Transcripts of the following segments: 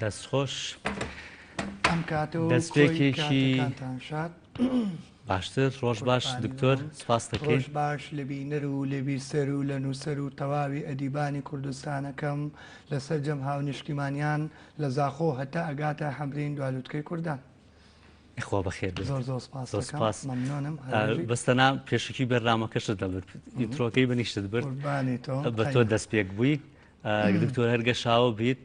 دەست خۆش. ئەم کاتە و کۆی دەستپێکێکی کاتەکانتان شاد. باشتر ڕۆژ باش قوربانی دکتۆر بم. سپاس دەکەین. ڕۆژ باش لە بینەر و لە بیسەر و لە نووسەر و تەواوی ئەدیبانی کوردستانەکەم لە سەرجەم هاونیشتیمانیان لە زاخۆ هەتا ئەگاتە حەمرین دوالوتکەی کوردان. خوا بەخێر بێت. زۆر زۆر سپاس زۆر دەکەم. سپاس. مەمنونم. هەر بژیت. بەس تەنها پێشەکی بەرنامەکەشت نەبرد intro کەی منیشت برد. قوربانی تۆم. بە تۆ قەینا. دەست پێک بووی. دکتۆر هەر گەشاوە بیت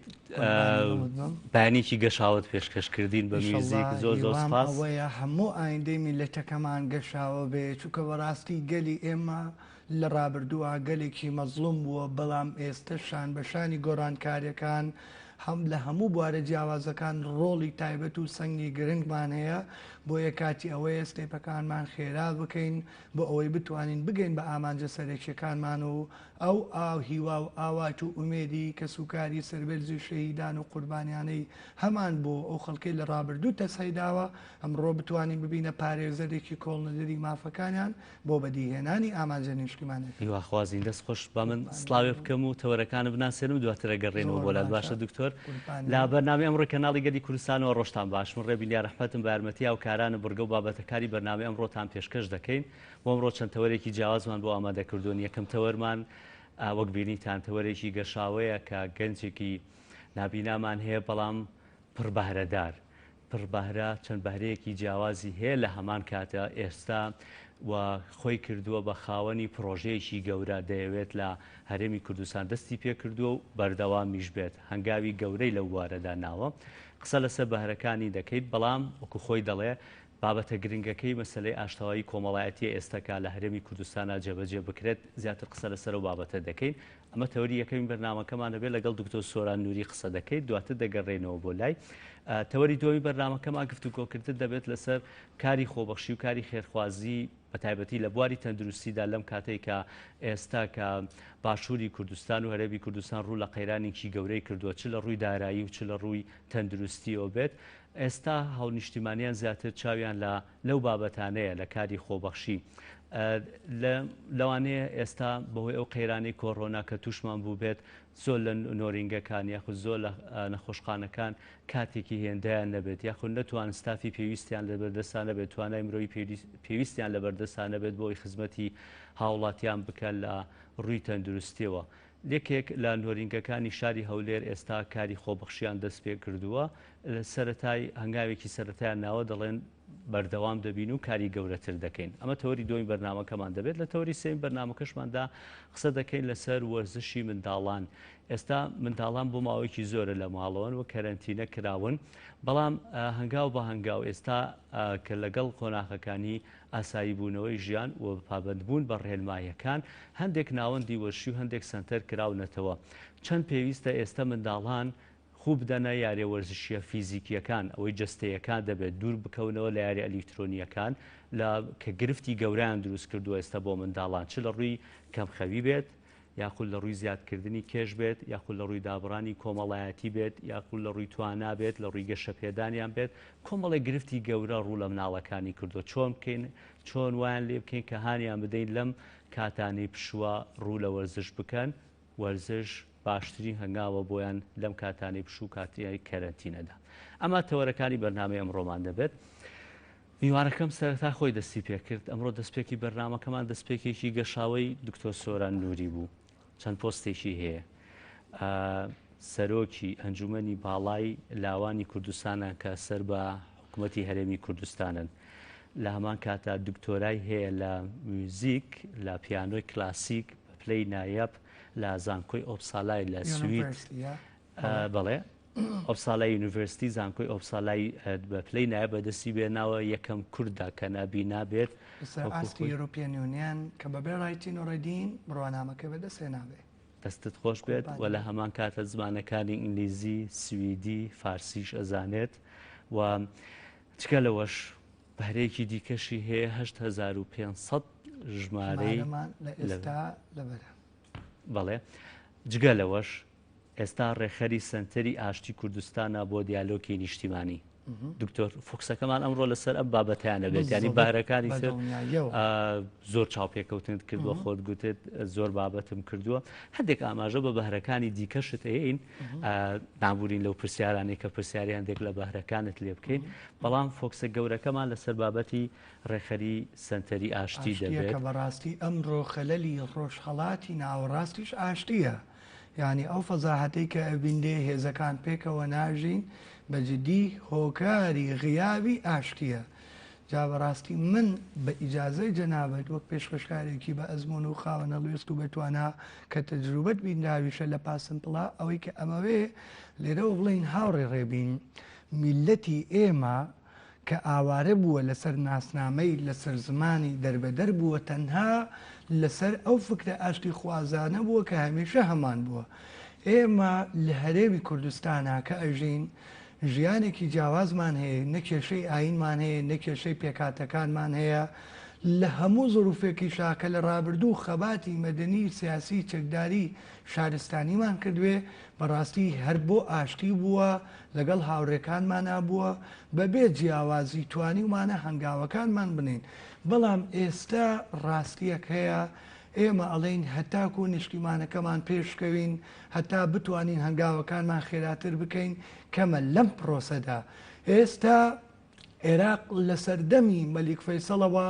بەیانێکی گەشاوەت پێشکەش کردین بە میوزیک زۆر زۆر هیوام سپاس. ئەوەیە هەموو ئایندەی میللەتەکەمان گەشاوە بێ چونکە بەڕاستی گەلی ئێمە لە ڕابردووە گەلێکی مەزڵوم بووە بەڵام ئێستە شان بە شانی گۆڕانکاریەکان هەم لە هەموو بوارە جیاوازەکان ڕۆڵی تایبەت و سەنگی گرنگمان هەیە بۆیە کاتی ئەوەیە step ەکانمان خێرا بکەین بۆ ئەوەی بتوانین بگەین بە ئامانجە سەرەکیەکانمان و ئەو ئاو هیوا و ئاوات و ئومێدی کەسوکاری سەربەرزی شەهیدان و قوربانیانەی هەمان بۆ ئەو خەڵکەی لە ڕابردوو تەسەی داوە، ئەمڕۆ بتوانین ببینە پارێزەرێکی کۆڵنەدەری مافەکانیان بۆ بەدیهێنانی ئامانجە نیشتیمانیەکان. هیواخوازین. دەست خۆش. با من قوربانی سڵاوێ بم. بکەم و تەوەرەکانت بناسێنم دواتر ئەگەڕێینەوە زۆر بۆ لات. باشە. باشە دکتۆر. قوربانی لە بم. بەرنامەی ئەمڕۆی کەناڵی گەلی کوردستانەوە ڕۆژتان باش. من ڕێبین یارەحمەتم بە یارمەتی هاوکارانم بڕگە و بابەتەکانی بەرنامەی ئەمڕۆتان پێشکەش دەکەین. بۆ ئەمڕۆ چەند تەوەرێکی جیاوازمان بۆ ئامادە کردوون، یەکەم تەوەرمان وەک بینیتان تەوەرێکی گەشاوەیە کە گەنجێکی نابینامان هەیە بەڵام پڕ بەهرەدار، پڕ بەهرە، چەند بەهرەیەکی جیاوازی هەیە لە هەمان کاتە ئێستا و خۆی کردووە بە خاوەنی پڕۆژەیەکی گەورە دەیەوێت لە هەرێمی کوردستان دەستی پێکردووە و بەردەوامیش بێت هەنگاوی گەورەی لەو بوارەدا ناوە. قسە لەسەر بەهرەکانی دەکەیت بەڵام وەکو خۆی دەڵێ بابەتە گرنگەکەی مەسەلەی ئاشتەوایی کۆمەڵایەتیە ئێستەکە لە هەرێمی کوردستانا جێبەجێ بکرێت، زیاتر قسە لەسەر ئەو بابەتە دەکەین. ئەمە تەوەری یەکەمی بەرنامەکەمان دەبێت، لەگەڵ دکتۆر سۆران نوری قسە دەکەیت، دواتر دەگەڕێینەوە بۆ لای. تەوەری دووەمی بەرنامەکەمان گفتوگۆکردن دەبێت لەسەر کاری خۆبەخشی و کاری خێرخوازی بە تایبەتی لە بواری تەندروستیدا لەم کاتەی کە ئێستا کە باشووری کوردستان و هەرێمی کوردستان ڕوو لە قەیرانێکی گەورەی کردووە چ لە ڕووی دارایی و چ لە ڕووی تەندروستیەوە بێت ئێستا هاونیشتیمانیان زیاتر چاویان لە لەو بابەتانەیە لە کاری خۆبەخشی. لەوانەیە ئێستا بەهۆی ئەو قەیرانەی کۆڕۆنا کە تووشمان بووبێت زۆر لە نۆرینگەکان یاخود زۆر لە نەخۆشخانەکان کاتێکی هێندەیان نەبێت یاخود نەتوان ستافی پێویستیان لەبەردەستا نەبێت توانای مرۆیی پێویستیان لەبەردەستا نەبێت بۆی خزمەتی هاوڵاتیان بکەن لە ڕووی تەندروستیەوە. یەکێک لە نۆرینگەکانی شاری هەولێر ئێستا کاری خۆبەخشیان دەستپێکردووە، سەرەتای هەنگاوێکی سەرەتایان ناوە، دەڵێن بەردەوام دەبین و کاری گەورەتر دەکەین. ئەمە تەوەری دووەمی بەرنامەکەمان دەبێت. لە تەوەری سێیەمی بەرنامەکەشماندا قسە دەکەین لەسەر وەرزشی منداڵان. ئێستا منداڵان بۆ ماوەیەکی زۆرە لە ماڵەوەن و کەرەنتینە کراون، بەڵام هەنگاو بە هەنگاو ئێستا کە لەگەڵ قۆناخەکانی ئاساییبوونەوەی ژیان و پابەندبوون بە ڕێنماییەکان، هەندێک ناوەندی وەرشی و هەندێک سەنتەر کراونەتەوە. چەند پێویستە ئێستە منداڵان خوو بدەنە یاریە وەرزشیە فیزیکیەکان، ئەوەی جەستەیەکان دەبێت دوور بکەونەوە لە یاریە ئەلیکترۆنیەکان لە کە گرفتی گەورەیان دروست کردووە ئێستا بۆ منداڵان چ لە ڕووی کەمخەوی بێت یاخود لە ڕووی زیادکردنی کێش بێت یاخود لە ڕووی دابڕانی کۆمەڵایەتی بێت یاخود لە ڕووی توانا بێت لە ڕووی گەشەپێدانیان بێت کۆمەڵێک گرفتی گەورە ڕوو لە مناڵەکانی کردووە چۆن بکەین چۆن وایان لێ بکەین کە هانیان بدەین لەم کاتانەی پشووە ڕوو لە وەرزش بکەن وەرزش باشترین هەنگاوە بۆیان لەم کاتانەی پشوو کاتیای کەرەنتینەدا ئەمە تەوەرەکانی بەرنامەی ئەمڕۆمان دەبێت. میوانەکەم سەرەتا خۆی دەستی پێکرد، ئەمڕۆ دەستپێکی بەرنامەکەمان دەستپێکێکی گەشاوەی دکتۆر سۆران نوری بوو، چەند پۆستێکی هەیە، سەرۆکی ئەنجومەنی باڵای لاوانی کوردستانە کە سەر بە حکوومەتی هەرێمی کوردستانن، لە هەمان کاتا دکتۆرای هەیە لە میوزیک لە پیانۆی کلاسیک بە پلەی نایاب لە زانکۆی ئۆپسالای لە سوید. بەڵێ ئۆپسالای University زانکۆی ئۆپسالای بە پلەی نایاب بەدەستی بێناوە یەکەم کوردە کە نابینا بێت لەسەر ئاستی European Union کە بەبێ writing و reading بڕوانامەکەی بەدەست هێنابێ. دەستت خۆش بێت و لە هەمان کاتە زمانەکانی ئینگلیزی، سویدی، فارسیش ئەزانێت و جگە لەوەش بەهرەیەکی دیکەشی هەیە 8500 ژمارەی ژمارەمان لە ئێستا لەبەرە. بەڵێ جگە لەوەش ئێستا ڕێکخەری سەنتەری ئاشتی کوردستانە بۆ دیالۆکی نیشتیمانی. دکتۆر فۆکسەکەمان ئەمڕۆ لەسەر ئەم بابەتیانە بێت ینی بارەکانی تر زۆر چاوپێکەوتنت کردووە خۆت گوتت زۆر بابەتم کردووە هەندێک ئاماژە بە بەهرەکانی دیکەشت ئەین نابورین لەو پرسیارانەی کە پرسیاری هەندێک لە بەهرەکانت لێ بکەین بەڵام فۆکسە گەورەکەمان لەسەر بابەتی ڕێکخەری سەنتەری ئاشتی دەبێت. کە بەڕاستی ئەمڕۆ خەلەلی ڕۆژهەڵاتی ناوەڕاستیش ئاشتییە. یانی ئەو فەزاحەتەی کە ئەبینرێ هێزەکان پێکەوە ناژین بە جدی هۆکاری غیابی ئاشتییە. جا بەڕاستی من بە ئیجازەی جەنابت وەک پێشکەشکارێکی بە ئەزموون و خاوەن هەڵوێست و بە توانا کە تەجروبەت بینراویشە لە پاسمپڵا ئەوەی کە ئەمەوێ لێرەوە بڵێین هاوڕێ ڕێبین میللەتی ئێمە کە ئاوارە بووە لەسەر ناسنامەی، لەسەر زمانی دەربەدەر بووە، تەنها لەسەر ئەو فکرە ئاشتیخوازانە بووە کە هەمیشە هەمان بووە. ئێمە لە هەرێمی کوردستانا کە ئەژین، ژیانێکی جیاوازمان هەیە، نە کێشەی ئایینمان هەیە، نە کێشەی پێکهاتەکانمان هەیە، لە هەموو زروفێکیشا کە لە ڕابردوو خەباتی مەدەنی، سیاسی، چەکداری، شارستانیمان کردبێ، بەڕاستی هەر بۆ ئاشتی بووە، لەگەڵ هاوڕێکانمانا بووە، بەبێ جیاوازی توانیومانە هەنگاوەکانمان بنێین، بەڵام ئێستا ڕاستییەک هەیە، ئێمە ئەڵێین هەتاکو نیشتیمانەکەمان پێشکەوین، هەتا بتوانین هەنگاوەکانمان خێراتر بکەین، کەمە لەم پرۆسەدا. ئێستا عێراق لە سەردەمی مەلیک فەیسەڵەوە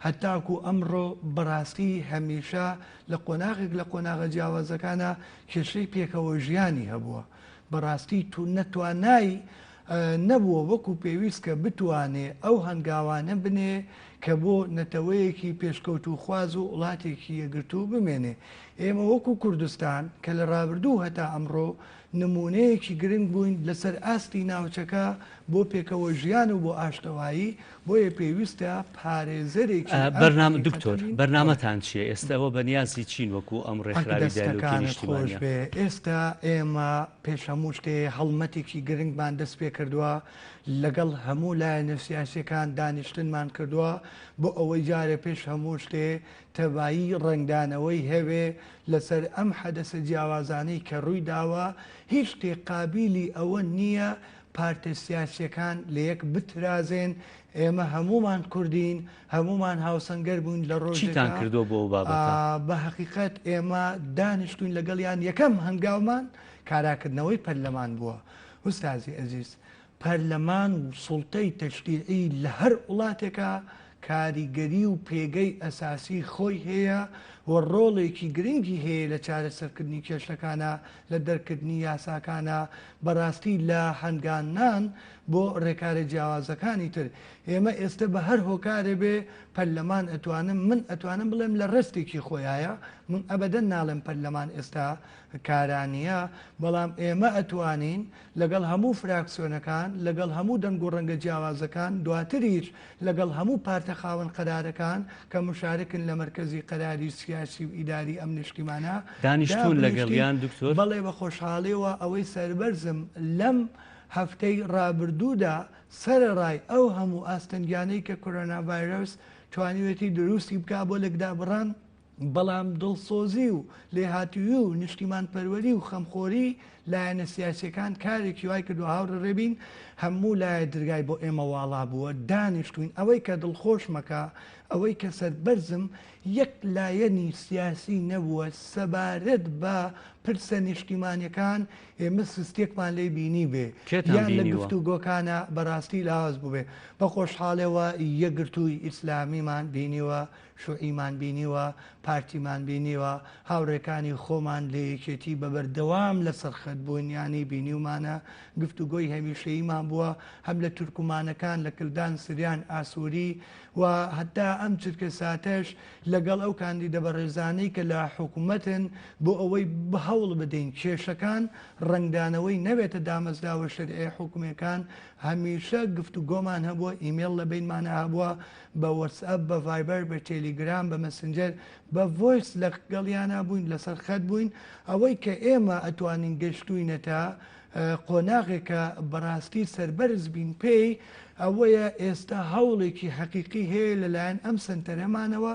هەتاکو ئەمڕۆ بەڕاستی هەمیشە لە قۆناغێک لە قۆناغە جیاوازەکانا کێشەی پێکەوە ژیانی هەبووە. بەڕاستی نە توانای نەبووە وەکو پێویست کە بتوانێ ئەو هەنگاوانە بنێ کە بۆ نەتەوەیەکی پێشکەوتووخواز و وڵاتێکی یەکگرتوو بمێنێ. ئێمە وەکو کوردستان کە لە ڕابردوو هەتا ئەمڕۆ نموونەیەکی گرنگ بووین لەسەر ئاستی ناوچەکە بۆ پێکەوە ژیان و بۆ ئاشتەوایی، بۆیە پێویستە پارێزەرێکی ئەم بەرنامە حەقیقەتە دکتۆر بین. بەڵێ. بەرنامەتان چییە ئێستا ئەوە بەنیازی چین وەکو ئەم حەق ڕێکخراوی دایلۆکی دەستەکانت خۆش نیشتیمانیە؟ بێ ئێستا ئێمە پێش هەموو شتێ هەڵمەتێکی گرنگمان دەست پێ کردووە لەگەڵ هەموو لایەنە سیاسیەکان دانیشتنمان کردووە بۆ ئەوەی جارێ پێش هەموو شتێ تەبایی ڕەنگدانەوەی هەبێ لەسەر ئەم حەدەسە جیاوازانەی کە ڕووی داوە هیچ شتێ قابیلی ئەوە نییە پارتە سیاسیەکان لەیەک بترازێن، ئێمە هەموومان کوردین، هەموومان هاوسەنگەر بووین لە چیتان ڕۆژێکا، کردووە بۆ ئەو بابەتە؟ بە هەقیقەت ئێمە دانیشتووین لەگەڵیان، یەکەم هەنگاومان کاراکردنەوەی پەرلەمان بووە. ئوستازی ئەزیز، پەرلەمان و سوڵتەی تەشریعی لە هەر وڵاتێکا کاریگەری و پێگەی ئەساسی خۆی هەیە و ڕۆڵێکی گرنگی هەیە لە چارەسەرکردنی کێشەکانا، لە دەرکردنی یاساکانا، بەڕاستی لە هەنگاننان بۆ ڕێکارە جیاوازەکانی تر. ئێمە ئێستە بە هەر هۆکارێ بێ پەرلەمان ئەتوانم من ئەتوانم بڵێم لە ڕێستێکی خۆیایە، من ئەبەدەن ناڵێم پەرلەمان ئێستا کارا نییە، بەڵام ئێمە ئەتوانین لەگەڵ هەموو فراکسیۆنەکان، لەگەڵ هەموو دەنگ و ڕەنگە جیاوازەکان، دواتریش لەگەڵ هەموو پارتە خاوەن قەرارەکان کە موشارکن لە مەرکەزی قەراری سیاسی و ئیداری ئەم نیشتیمانە دانیشتوون دابنیشتین. لەگەڵیان دکتۆر؟ بەڵێ بە خۆشحاڵیەوە ئەوەی سەربەرزم لەم هەفتەی ڕابردوودا سەرەڕای ئەو هەموو ئاستەنگیانەی کە کۆرۆنا ڤایرۆس توانیوێتی دروستی بکا بۆ لێکدابڕان، بەڵام دڵسۆزی و لێهاتوویی و نیشتیمانپەروەری و خەمخۆری لایەنە سیاسیەکان کارێکی وای کردوە هاوڕێ ڕێبین هەموو لایە درگای بۆ ئێمە واڵا بووە دانیشتوین ئەوەی کە دڵخۆشمەکە ئەوەی کە سەربەرزم یەک لایەنی سیاسی نەبووە سەبارەت بە پرسە نیشتیمانیەکان ئێمە سستیەکمان لێ بینی بێ کێتان یان لە بینیوە؟ گفتوگۆکانە بەڕاستی لاواز بووبێ بە خۆشحاڵێوە یەکگرتووی ئیسلامیمان بینیوە شوعیمان بینیوە، پارتیمان بینیوە، هاوڕێکانی خۆمان لە یەکێتی بە بەردەوام لەسەر خەت بوون یانی بینیومانە، گفتوگۆی هەمیشەییمان بووە هەم لە تورکمانەکان، لە کلدان، سریان، ئاسوری و هەتا ئەم چرکە ساتەش لەگەڵ ئەو کاندیدە بەڕێزانەی کە لە حکومەتن بۆ ئەوەی هەوڵ بدەین کێشەکان ڕەنگدانەوەی نەبێتە دامەزراوە شەرعیە حکومیەکان هەمیشە گفتوگۆمان هەبووە، ئیمێڵ لە بەینمانا هەبووە، بە وەتسئەپ، بە ڤایبەر، بە تێلیگرام، بە مەسنجەر، بە voice لەگەڵیانا بووین، لەسەر خەت بووین، ئەوەی کە ئێمە ئەتوانین گەشتووینەتە قۆناغێک کە بەڕاستی سەربەرز بین پێی، ئەوەیە ئێستا هەوڵێکی حەقیقی هەیە لەلایەن ئەم سەنتەرەمانەوە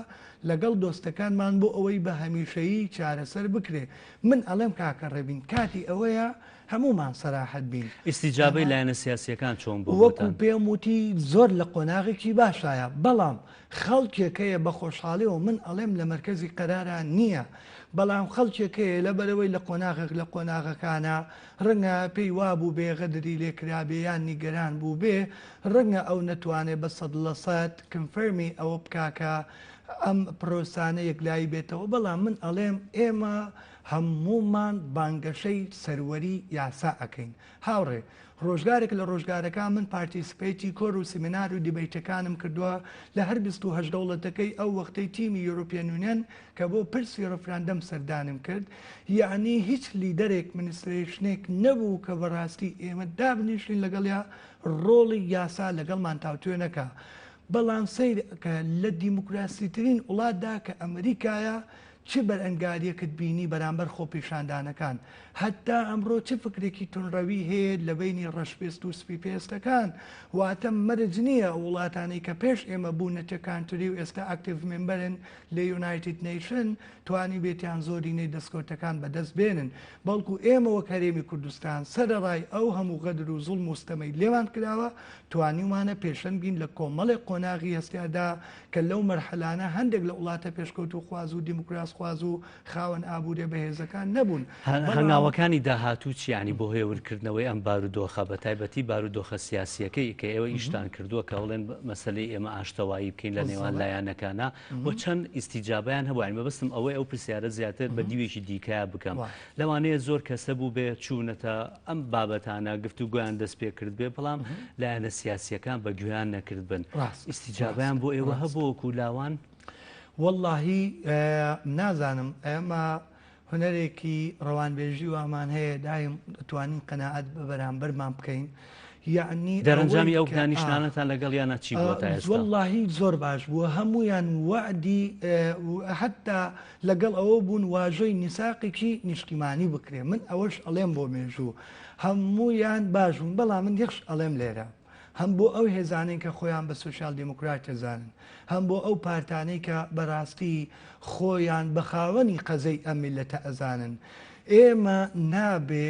لەگەڵ دۆستەکانمان بۆ ئەوەی بە هەمیشەیی چارەسەر بکرێ. من ئەڵێم کاکە ڕێبین کاتی ئەوەیە هەموومان سەراحەت بین. ئیستیجابەی لایەنە سیاسییەکان چۆن بوو وەکو بۆتان؟ پێم وتی زۆر لە قۆناغێکی باشایە، بەڵام خەڵکێک هەیە بە خۆشحاڵیەوە من ئەڵێم لە مەرکەزی قەرارا نییە، بەڵام خەڵکێک هەیە لەبەرئەوەی لە قۆناغێک لە قۆناغەکانا ڕەنگە پێی وابووبێ غەدری لێ کرابێ یان نیگەران بووبێ، ڕەنگە ئەو نەتوانێ بە 100% confirm ی ئەوە بکا کە ئەم پرۆسانە یەکلایی بێتەوە، بەڵام من ئەڵێم ئێمە هەموومان بانگەشەی سەروەری یاسا ئەکەین. هاوڕێ، ڕۆژگارێک لە ڕۆژگارەکان من participate ی کۆر و سیمینار و debate ەکانم کردووە لە هەر 28 دەوڵەتەکەی ئەو وەختەی تیمی European Union کە بۆ پرسی ڕفراندەم سەردانم کرد، یەعنی هیچ لیدەرێک administration ێک نەبوو کە بەڕاستی ئێمە دابنیشین لەگەڵیا ڕۆڵی یاسا لەگەڵمان تاوتوێ نەکا. بەڵام سەیرکە لە دیموکراسیترین وڵاتدا کە ئەمریکایە چ بەرەنگاریەکت بینی بەرامبەر خۆپیشاندانەکان؟ هەتا ئەمڕۆ چ فکرێکی تونڕەوی هەیە لە بەینی ڕەشپێست و سپیپێستەکان؟ واتە مەرج نییە ئەو وڵاتانەی کە پێش ئێمە بوونەتە country و ئێستا active member ن لە United Nation توانیبێتیان زۆرینەی دەسکەوتەکان بەدەست بێنن بەڵکو ئێمە وەک هەرێمی کوردستان سەرەڕای ئەو هەموو غەدر و زوڵم و ستەمەی لێمان کراوە توانیومانە پێشەنگ بین لە کۆمەڵێک قۆناغی هەستیاردا کە لەو مەرحەلانە هەندێک لە وڵاتە پێشکەوتووخواز و دیموکراسخواز و خاوەن ئابووریە بەهێزەکان نەبوون. بەڵام. هەنگاوەکانی داهاتوو چی یانی بۆ هێورکردنەوەی ئەم بارودۆخە بە تایبەتی بارودۆخە سیاسیەکەی کە ئێوە ئیشتان کردووە کە بڵێن مەسەلەی ئێمە ئاشتەوایی بکەین لە نێوان لایەنەکانا و چەند ئیستیجابیان هەبوو یانی مەبەستم ئەوەی ئەو پرسیارە زیاتر بە دیوێکی دیکەیا بکەم لەوانەیە زۆر کەس هەبووبێ چوونەتە ئەم بابەتانە گفتوگۆیان دەست پێ کردبێ بەڵام لایەنە سیاسییەکان بە گوێیان نەکردبن ئیستیجابیان بۆ ئێوە هەبوو وەکوو لاوان؟ وەڵڵاهی نازانم ئێمە هونەرێکی ڕەوانبێژی وامان هەیە دایم ئەتوانین قەناعەت بە بەرامبەرمان بکەین یەعنی دەرەنجامی ئەو دانیشتانەتان لەگەڵیانە چی بووە تا ئێستا؟ وەڵڵاهی زۆر باش بووە هەموویان وەعدی حەتتا لەگەڵ ئەوە بوون واژۆی نیساقێکی نیشتیمانی بکرێ من ئەوەش ئەڵێم بۆ مێژوو هەموویان باش بوون بەڵام من یەک شت ئەڵێم لێرە هەم بۆ ئەو هێزانەی کە خۆیان بە سۆسیال دیموکرات دەزانن هەم بۆ ئەو پارتانەی کە بەڕاستی خۆیان بە خاوەنی قەزەی ئەم میللەتە ئەزانن ئێمە نابێ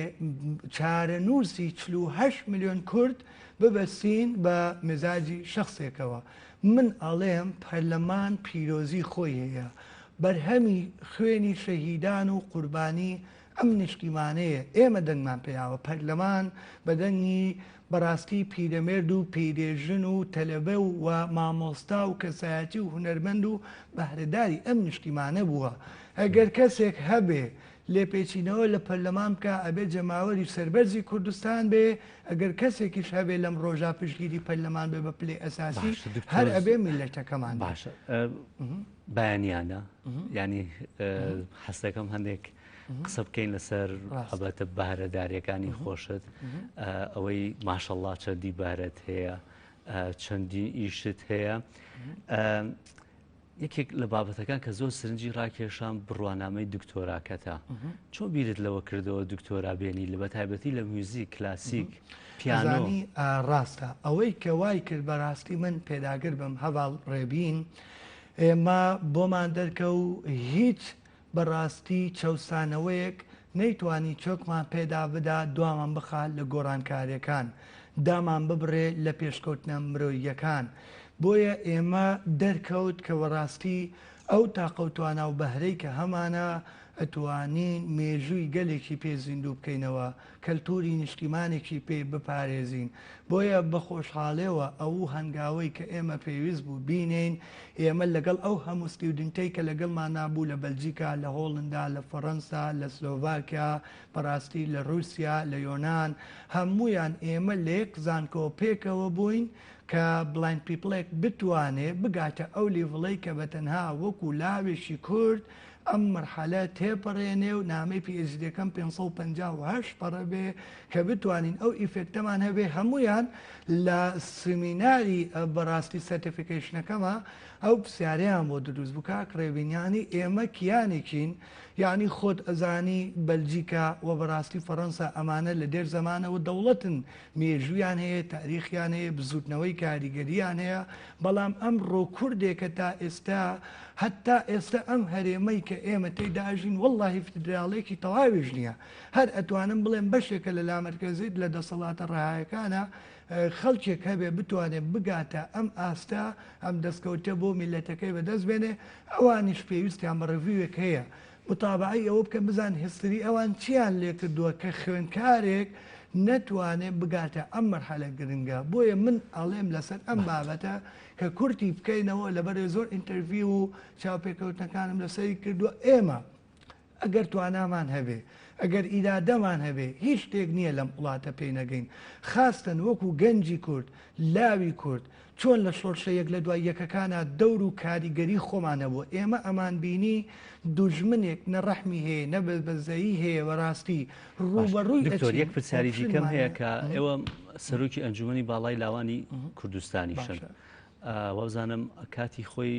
چارەنووسی 48 ملیۆن کورد ببەستین بە مزاجی شخصێکەوە من ئەڵێم پەرلەمان پیرۆزی خۆی هەیە، بەرهەمی خوێنی شەهیدان و قوربانی ئەم نیشتیمانەیە، ئێمە دەنگمان پێیاوە، پەرلەمان بە دەنگی بەڕاستی پیرەمێرد و پیرێژن و تەلەبە و مامۆستا و کەسایەتی و هونەرمەند و بەهرەداری ئەم نیشتیمانە بووە، ئەگەر کەسێک هەبێ لێپێچینەوە لە پەرلەمان بکا ئەبێ جەماوەری سەربەرزی کوردستان بێ، ئەگەر کەسێکیش هەبێ لەم ڕۆژا پشتگیری پەرلەمان بێ بە پلەی ئەساسی باشە دکتۆر هەر ئەبێ میللەتەکەمان بێ. باشە بەیانیانە یانی حەزدەکەم هەندێک قسە بکەین لەسەر ڕاست. بابەتە بەهرەداریەکانی خۆشت ئەوەی ماشەڵڵا چەندی بەهرەت هەیە چەندین ئیشت هەیە یەکێک لە بابەتەکان کە زۆر سرنجی ڕاکێشام بڕوانامەی دکتۆراکەتە چۆن بیرت لەوە کردەوە دکتۆرا بێنی لە بەتایبەتی لە میوزیک کلاسیک پیانۆ؟ ئەزانی ڕاستە ئەوەی کە وای کرد بەڕاستی من پێداگر بم هەڤاڵ ڕێبین ئێمە بۆمان دەرکەو هیچ بەڕاستی چەوسانەوەیەک نەیتوانی چۆکمان پێدا بدا دوامان بخا لە گۆڕانکاریەکان دامان ببڕێ لە پێشکەوتنە مرۆییەکان بۆیە ئێمە دەرکەوت کە بەڕاستی ئەو تاقە و توانا و بەهرەی کە هەمانە ئەتوانین مێژووی گەلێکی پێ زیندوو بکەینەوە کەلتوری نیشتیمانێکی پێ بپارێزین بۆیە بە خۆشحاڵێوە ئەوو هەنگاوەی کە ئێمە پێویست بوو بینێین ئێمە لەگەڵ ئەو هەموو student ەی کە لەگەڵمانا بوو لە بەلجیکا لە هۆڵندا لە فەڕەنسا لە سلۆڤاکیا بەڕاستی لە روسیا لە یۆنان هەموویان ئێمە لە یەک زانکۆ پێکەوە بووین کە blind people ێک بتوانێ بگاتە ئەو level ەی کە بەتەنها وەکو لاوێکی کورد ئەم مەرحەلە تێپەڕێنێ و نامەی PhD ەکەم 558 پەڕە بێ کە بتوانین ئەو effect ەمان هەبێ هەمویان لە سمیناری بەڕاستی certification ەکەمە ئەو پرسیارەیان بۆ دروست بوو کاک ڕێبین یانی ئێمە کیانێکین یانی خۆت ئەزانی بەلجیکا و بەڕاستی فەڕەنسا ئەمانە لە دێر زەمانەوە دەوڵەتن مێژوویان هەیە تاریخیان هەیە بزوتنەوەی کاریگەریان هەیە بەڵام ئەمڕۆ کوردێکە تا ئێستا هەتا ئێستا ئەم هەرێمەی کە. کە ئێمە تێیدا ئەژین وەڵڵاهی فیدراڵیەکی تەواویش نییە هەر ئەتوانم بڵێم بەشێکە لە لامەرکەزیت لە دەسەڵاتە ڕەهایەکانە خەڵکێک هەبێ بتوانێ بگاتە ئەم ئاستە ئەم دەستکەوتە بۆ میللەتەکەی بەدەست بێنێ ئەوانیش پێویستیان بە review ێک هەیە موتابەعەی ئەوە بکەن بزان history ئەوان چیان لێکردووە کە خوێندکارێک نەتوانێ بگاتە ئەم مەرحەلە گرنگە بۆیە من ئەڵێم لەسەر ئەم بابەتە کە کورتی بکەینەوە لەبەرێ زۆر interview و چاوپێکەوتنەکانم لەسەری کردووە ئێمە ئەگەر توانامان هەبێ ئەگەر ئیرادەمان هەبێ هیچ شتێک نییە لەم وڵاتە پێی نەگەین خاستەن وەکو گەنجی کورد لاوی کورد چۆن لە شۆرشە یەک لە دوای یەکەکانا دەور و کاریگەری خۆمان هەبوو ئێمە ئەمان بینی دوژمنێک نە ڕەحمی هەیە نە بەزەیی هەیە بەراستی باش ڕووبەڕووی دکتۆر ئەچین یەک پرسیاری دیکەم option مان هەیە هەیە کە ئێوە سەرۆکی ئەنجومەنی باڵای لاوانی کوردستانیشن باشە. وابزانم کاتی خۆی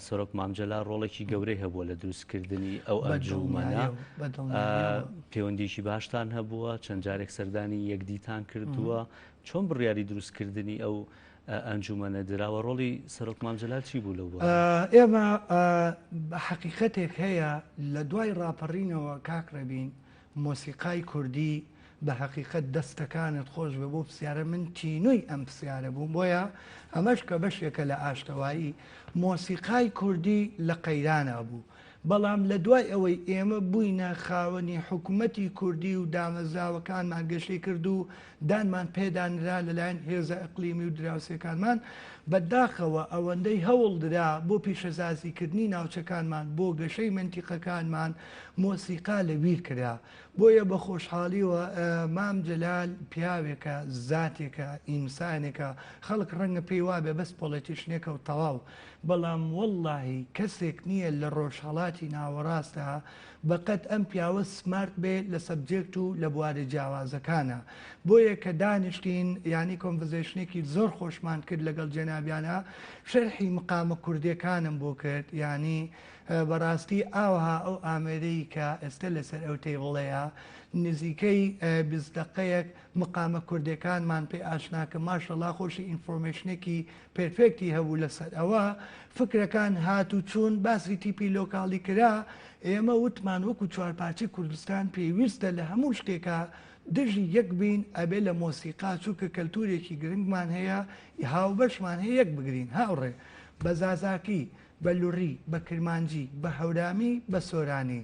سەرۆک مام جەلال ڕۆڵێکی گەورەی هەبووە لە دروستکردنی ئەو ئەنجومەنە پەیوەندیکی باشتان هەبووە چەند جارێک سەردانی یەکدیتان کردووە چۆن بڕیاری دروستکردنی ئەو ئەنجومەنە دراوە ڕۆڵی سەرۆک مام جەلال چی بوو لەو بوارە؟ ئێمە حەقیقەتێک هەیە لە دوای ڕاپەڕینەوە کاک ڕێبین مۆسیقای کوردی بە هەقیقەت دەستەکانت خۆش بێ بۆ پسیارە من تینوی ئەم پسیارە بووم بۆیە ئەمەش کە بەشێکە لە ئاشتەوایی مۆسیقای کوردی لە قەیرانا بوو بەڵام لە دوای ئەوەی ئێمە بووینە خاوەنی حکومەتی کوردی و دامەزراوەکانمان گەشەی کرد و دانمان پێدا نرا لەلایەن هێزە ئیقلیمی و دراوسێکانمان، بە داخەوە ئەوەندەی هەوڵ درا بۆ پیشەسازیکردنی ناوچەکانمان، بۆ گەشەی مەنتیقەکانمان، مۆسیقا لە بیر کرا. بۆیە بە خۆشحاڵیەوە مام جەلال پیاوێکە، زاتێکە، ئینسانێکە، خەڵک ڕەنگە پێی وابێ بەس politician ێکە و تەواو، بەڵام وەڵڵاهی کەسێک نییە لە ڕۆژهەڵاتی ناوەڕاستا بەقەد ئەم پیاوە smart بێ لە subject و لە بوارە جیاوازەکانا بۆیە کە دانیشتین یانی conversation ێکی زۆر خۆشمان کرد لەگەڵ جەنابیانا شەرحی مقامە کوردیەکانم بۆ کرد یانی بەڕاستی ئاوها ئەو ئامێرەی کە ئێستە لەسەر ئەو table ەیە نزیکەی 20 دەقەیەک مقامە کوردیەکانمان پێ ئاشنا کرد ماشەڵا خۆشی information ێکی perfect ی هەبوو لەسەر ئەوە فکرەکان هات و چوون باسی تیپی لۆکاڵی کرا ئێمە وتمان وەکو چوارپارچەی کوردستان پێویستە لە هەموو شتێکا دژی یەک بین ئەبێ لە مۆسیقا چونکە کەلتورێکی گرنگمان هەیە هاوبەشمان هەیە یەک بگرین هاوڕێ بە زازاکی بە لوڕی بە کرمانجی بە هەورامی بە سۆرانی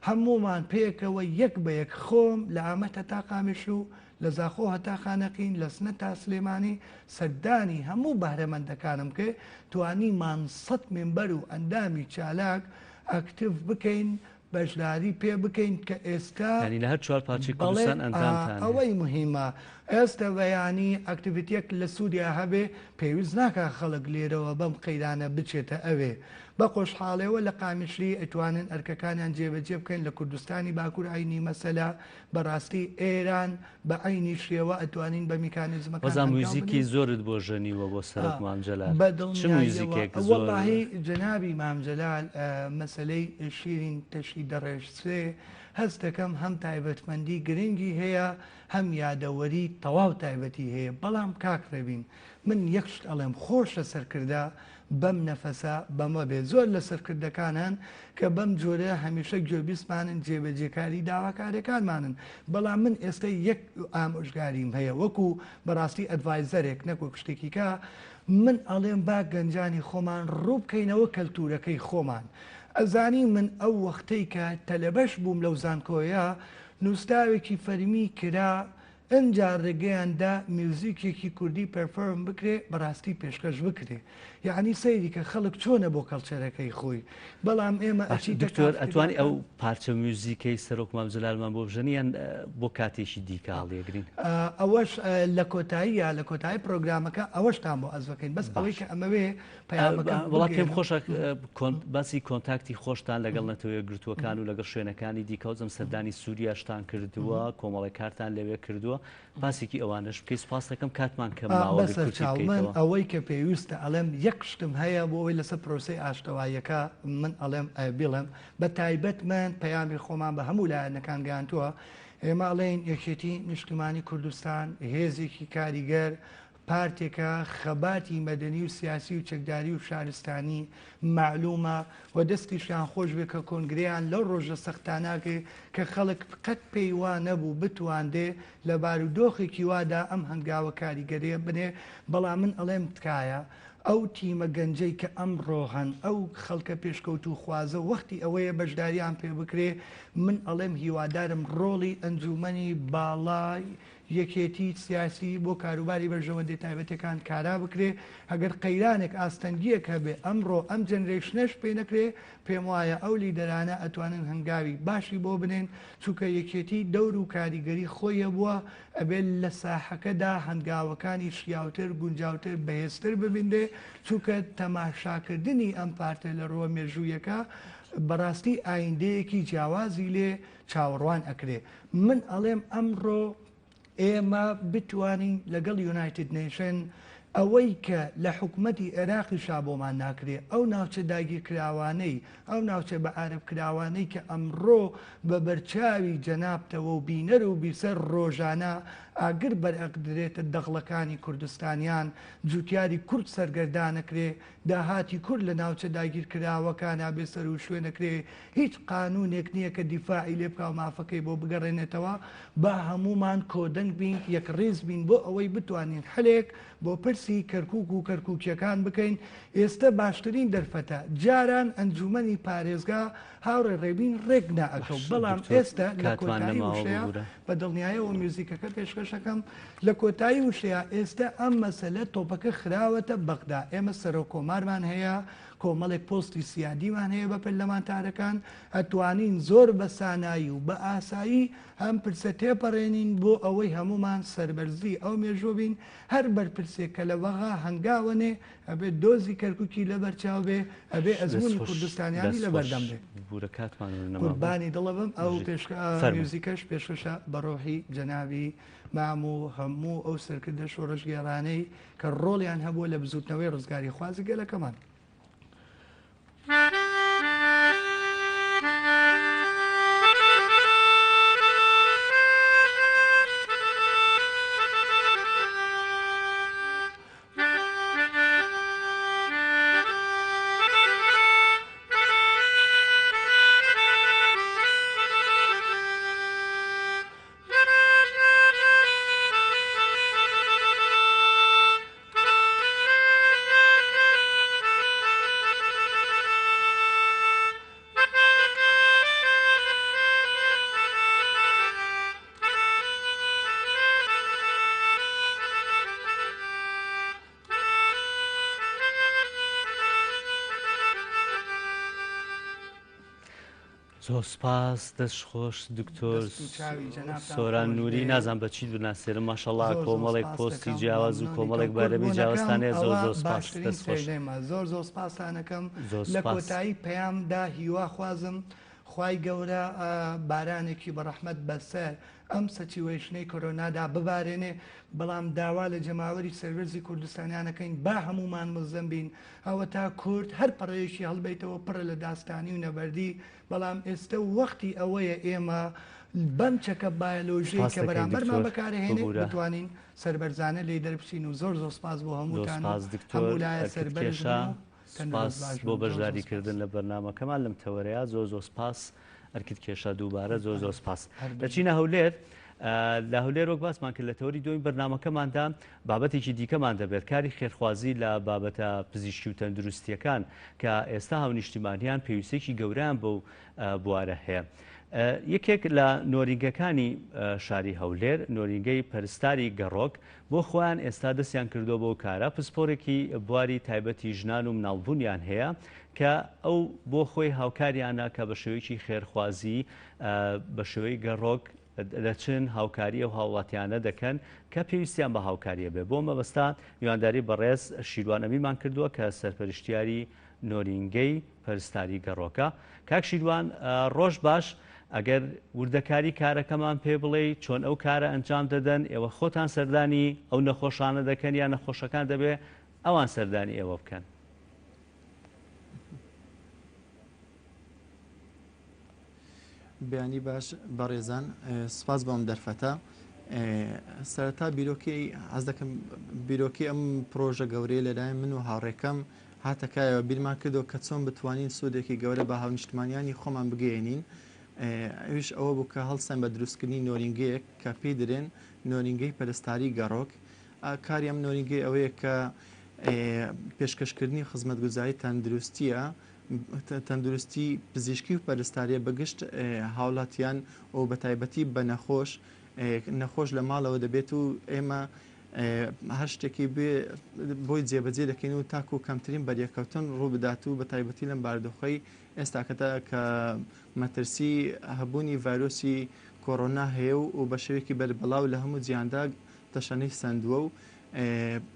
هەموومان پێکەوە یەک بە یەک خۆم لە ئامەد هەتا قامیشلو لە زاخۆ هەتا خانەقین، لە سنە تا سلێمانی سەردانی هەموو بەهرەمەندەکانم کرد، توانیمان سەت member و ئەندامی چالاک active بکەین، بەشداری پێ بکەین کە ئێستا یانی لە هەر چوار پارچەی بەڵێ کوردستان ئەندامتان هەیە. ئەوەی موهیمە ئێستا بەیانی activity یەک لە سوریا هەبێ پێویست ناکا خەڵک لێرەوە بەم قەیرانە بچێتە ئەوێ، بە خۆشحاڵێوە لە قامیشلی ئەتوانن ئەرکەکانیان جێبەجێ بکەن، لە کوردستانی باکور عەینی مەسەلە، بەڕاستی ئێران بە عەینی شێوە ئەتوانین بە میکانیزمەکان وەزا هەنگاو موزیکی بنێین. زۆرت بۆ ژەنیوە بۆ سەرۆک مام جەلال بە چ دڵنیاییەوە موزیکێک زۆر؟ وەڵاهی جەنابی مام جەلال مەسەلەی شیرین تەشی دەڕێژسێ هەست دەکەم هەم تایبەتمەندی گرنگی هەیە هەم یادەوەری تەواو تایبەتی هەیە بەڵام کاک ڕێبین من یەک شت ئەڵێم خۆشە سەرکردە بەم نەفەسە بەمە بێت زۆر لە سەرکردەکان هەن کە بەم جۆرە هەمیشە گوێبیستمانن جێبەجێکاری داواکاریەکانمانن بەڵام من ئێستە یەک ئامۆژگاریم هەیە وەکو بەڕاستی advisor ێک نەک وەک شتێکی کە من ئەڵێم با گەنجانی خۆمان ڕووبکەینەوە کەلتورەکەی خۆمان ئەزانی من ئەو وەختەی کە تەلەبەش بووم لەو زانکۆیە نووسراوێکی فەرمی کرا ئنجا ڕێگەیان دا میوزیکێکی کوردی perform بکرێ بەڕاستی پێشکەش بکرێ یەعنی سەیری کە خەڵک چۆنە بۆ culture ەکەی خۆی بەڵام ئێمە باشە ئەچیتە دکتۆر ئەتوانی ئەو کافتریاکان. پارچە میوزیکەی سەرۆک مام جەلالمان بۆ بژەنی یان بۆ کاتێکی دیکە هەڵیەگرین؟ ئەوەش لە کۆتاییە لە کۆتایی پرۆگرامەکە ئەوەشتان بۆ ئەز بکەین بەس ئەوەی باشە کە ئەمەوێ پەیامەکە وەڵا پێم بگەیەنم. خۆشە باسی contact ی خۆشتان لەگەڵ نەتەوە یەکگرتووەکان و لەگەڵ شوێنەکانی دیکە و جەم سەردانی سووریاشتان کردووە کۆمەڵی کارتان لەوێ کردووە باسێکی ئەوانەش بکەی سوپاس دەکەم کاتمان کەم ماوە گەر بەسەر کورتی چاو من بکەیتەوە. ئەوەی کە پێویستە ئەڵێم یەک شتم هەیە بۆ ئەوەی لەسەر پرۆسەی ئاشتەواییەکە من ئەڵێم بیڵێم بە تایبەت من پەیامی خۆمان بە هەموو لایەنەکان گەیاندووە ئێمە ئەڵێین یەکێتی نیشتیمانی کوردستان هێزێکی کاریگەر. پارتێکە خەباتی مەدەنی و سیاسی و چەکداری و شارستانی مەعلومە و دەستیشیان خۆش بێ کە کۆنگرەیان لەو ڕۆژە سەختانە کرد کە خەڵک قەت پێی وا نەبوو بتواندێ لە بارودۆخێکی وادا ئەم هەنگاوە کاریگەریە بنێ، بەڵام من ئەڵێم تکایە ئەو تیمە گەنجەی کە ئەمڕۆ هەن، ئەو خەڵکە پێشکەوتووخوازە وەختی ئەوەیە بەشداریان پێ بکرێ، من ئەڵێم هیوادارم ڕۆڵی ئەنجوومەنی باڵای یەکێتی سیاسی بۆ کاروباری بەرژەوەندیە تایبەتەکان کارا بکرێ، ئەگەر قەیرانێک ئاستەنگیەک هەبێ ئەمڕۆ ئەم generation ەش پێ نەکرێ، پێم وایە ئەو لیدەرانە ئەتوانن هەنگاوی باشی بۆ بنێن، چونکە یەکێتی دەور و کاریگەری خۆی هەبووە، ئەبێ لە ساحەکەدا هەنگاوەکانی شیاوتر، گونجاوتر، بەهێزتر ببینرێ، چونکە تەماشاکردنی ئەم پارتە لە ڕووە مێژوویەکە بەڕاستی ئایندەیەکی جیاوازی لێ چاوەڕوان ئەکرێ. من ئەڵێم ئەمڕۆ ئێمە بتوانین لەگەڵ United Nation ئەوەی کە لە حکومەتی عێراقیشا بۆمان ناکرێ، ئەو ناوچە داگیرکراوانەی، ئەو ناوچە بە عارەبکراوانەی کە ئەمڕۆ بە بەرچاوی جەنابتەوە و بینەر و بیسەر ڕۆژانە ئاگر بەرئەقدرێتە دەغڵەکانی کوردستانیان، جوتیاری کورد سەرگەردانەکرێ، داهاتی کورد لە ناوچە داگیرکراوەکانا بێ سەروشوێنەکرێ، هیچ قانونێک نیە کە دیفاعی لێ بکا و مافەکەی بۆ بگەڕێنێتەوە، با هەموومان کۆدەنگ بین، یەکڕیز بین بۆ ئەوەی بتوانین حەلێک بۆ پرسی کەرکوک و کەرکوکیەکان بکەین، ئێستە باشترین دەرفەتە، جاران ئەنجومەنی پارێزگا هاوڕێ ڕێبین ڕێک نائەکەوت، باش بەڵام دکتۆر ئێستە لە کاتمان کۆتایی نەماوە وشەیا ببورە. بە دڵنیایەوە میوزیکەکە پێشکەش ئەکەم، لە کۆتایی وشەیا ئێستە ئەم مەسەلە تۆپەکە خراوەتە بەغدا، ئێمە سەرۆک کۆمارمان هەیە، کۆمەڵێک پۆستی سیادیمان هەیە بە پەرلەمانتارەکان، ئەتوانین زۆر بە سانایی و بە ئاسایی ئەم پرسە تێپەڕێنین بۆ ئەوەی هەموومان سەربەرزی ئەو مێژووە بین، هەر بەرپرسێک کە لە بەغا هەنگاوەنێ ئەبێ دۆزی کەرکوکی لەبەر چاو بێ، ئەبێ دەست ئەزموونی خۆش کوردستانیانی دەست لە خۆش بەردەم بێ. ببورە کاتمان نەمابوو. قوربانی دڵە بم ئەو بژیت. پێشکە فەرموو. میوزیکەش پێشکەشە بە ڕۆحی جەنابی مام و هەموو ئەو سەرکردە شۆڕشگێڕانەی کە ڕۆڵیان هەبووە لە بزووتنەوەی ڕزگاریخوازی گەلەکەمان. زۆر سپاس دەست خۆش دکتۆر سۆران نوری نازان بە چیت بناسێنم ماشەڵا کۆمەڵێک پۆستی جیاواز و کۆمەڵێک بەرەمی جیاوازتان هەیە زۆر زۆر سپاس دەست خۆش زۆر زۆر سپاستانەکەم لە کۆتایی پەیامدا هیوا خوازم خوای گەورە بارانێکی بەڕەحمەت بەسەر ئەم situation ەی کۆرۆنادا ببارێنێ، بەڵام داوا لە جەماوەری سەربەرزی کوردستانیانەکەین با هەموومان ملزەم بین، ئەوەتا کورد هەر پەڕەیەکی هەڵبەیتەوە پڕە لە داستانی و نەبەردی، بەڵام ئێستە وەختی ئەوەیە ئێمە بەم چەکە بایەلۆژیەی سپاس کە دەکەین بەرامبەرمان دکتۆر بەکارەهێنێ ببورە. بتوانین سەربەرزانە لێی دەربچین و زۆر زۆر سپاس بۆ زۆر هەمووتان و سپاس دکتۆر هەموو لایە ئەرکت سەربەرز کێشا بن و سپاس تەندروست باش بۆ بن. زۆر زۆر بەشداری سپاس. کردن لە بەرنامەکەمان لەم تەوەرەیا زۆر زۆر سپاس. ئەرکت کێشا دووبارە زۆر زۆر سپاس. دەچینە هەولێر لە هەولێر وەک باسمان کرد لە تەوەری دووەمی بەرنامەکەماندا بابەتێکی دیکەمان دەبێت کاری خێرخوازی لە بابەتە پزیشکی و تەندروستیەکان کە ئێستا هاونیشتیمانیان پێویستێکی گەورەیان بەو بوارە هەیە. یەکێک لە نۆرینگەکانی شاری هەولێر نۆرینگەی پەرستاری گەڕۆک بۆ خۆیان ئێستا دەستیان کردووە بەو کارە، پسپۆرێکی بواری تایبەتی ژنان و مناڵبوونیان هەیە کە ئەو بۆ خۆی هاوکاریانە کە بە شێوەیەکی خێرخوازی بە شێوەی گەڕۆک دەچن هاوکاری ئەو هاوڵاتیانە دەکەن کە پێویستیان بە هاوکاریە بێ. بۆ مەبەستە میوانداری بەڕێز شیروان ئەمینمان کردووە کە سەرپەرشتیاری نۆرینگەی پەرستاری گەڕۆکە. کاک شیروان ڕۆژ باش، ئەگەر وردەکاری کارەکەمان پێ بڵێی چۆن ئەو کارە ئەنجام دەدەن، ئێوە خۆتان سەردانی ئەو نەخۆشانە دەکەن یا نەخۆشەکان دەبێ ئەوان سەردانی ئێوە بکەن؟ بەیانی باش بەڕێزان، سوپاس بۆ ئەم دەرفەتە. سەرەتا بیرۆکەی حەز دەکەم بیرۆکەی ئەم پرۆژە گەورەیە لەلایەن من و هاوڕێکەم هاتە کایەوە بیرمان کردەوە کە چۆن بتوانین سوودێکی گەورە بە هاونیشتمانیانی خۆمان بگەیەنین ئەویش ئەوە بوو کە هەڵساین بە دروستکردنی نۆرینگەیەک کە پێی درێن نۆرینگەی پەرستاری گەڕۆک کاری ئەم نۆرینگەی ئەوەیە کە پێشکەشکردنی خزمەتگوزاری تەندروستیە تەندروستی پزیشکی و پەرستاریە بە گشت هاوڵاتیان و بە تایبەتی بە نەخۆش نەخۆش لە ماڵەوە دەبێت و ئێمە هەر شتێکی بۆی جێبەجێ دەکەین و تاکو کەمترین بەریەکەوتن ڕووبدات و بە تایبەتی لەم باردۆخەی ئێستاکەدا کە مەترسی هەبوونی ڤایرۆسی کۆرۆنا هەیە و بە شێوەیەکی بەربڵاو لە هەموو جیهاندا تەشەنەی سەندووە و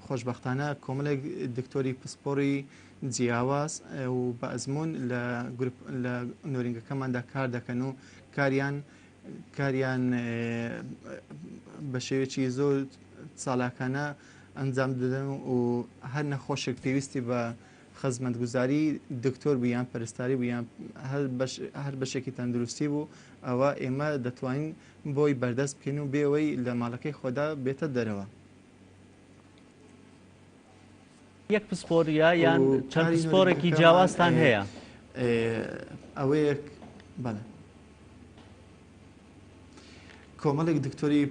خۆشبەختانە کۆمەڵێک دکتۆری پسپۆڕی جیاواز و بە ئەزموون لە گروپ لە نۆرینگەکەماندا کار دەکەن و کاریان کاریان بە شێوەیەکی زۆر چالاکانە ئەنجام دەدەن و هەر نەخۆشێک پێویستی بە خزمەتگوزاری دکتۆر بوو یان پەرستاری بوو یان هەر بەشێکی تەندروستی بوو ئەوە ئێمە دەتوانین بۆی بەردەست بکەین و بێەوەی لە ماڵەکەی خۆدا بێتە دەرەوە. یەک پسپۆریە یان چەند پسپۆرێکی جیاوازتان هەیە؟ ئەوەیە بەڵێ. کۆمەڵێک دکتۆری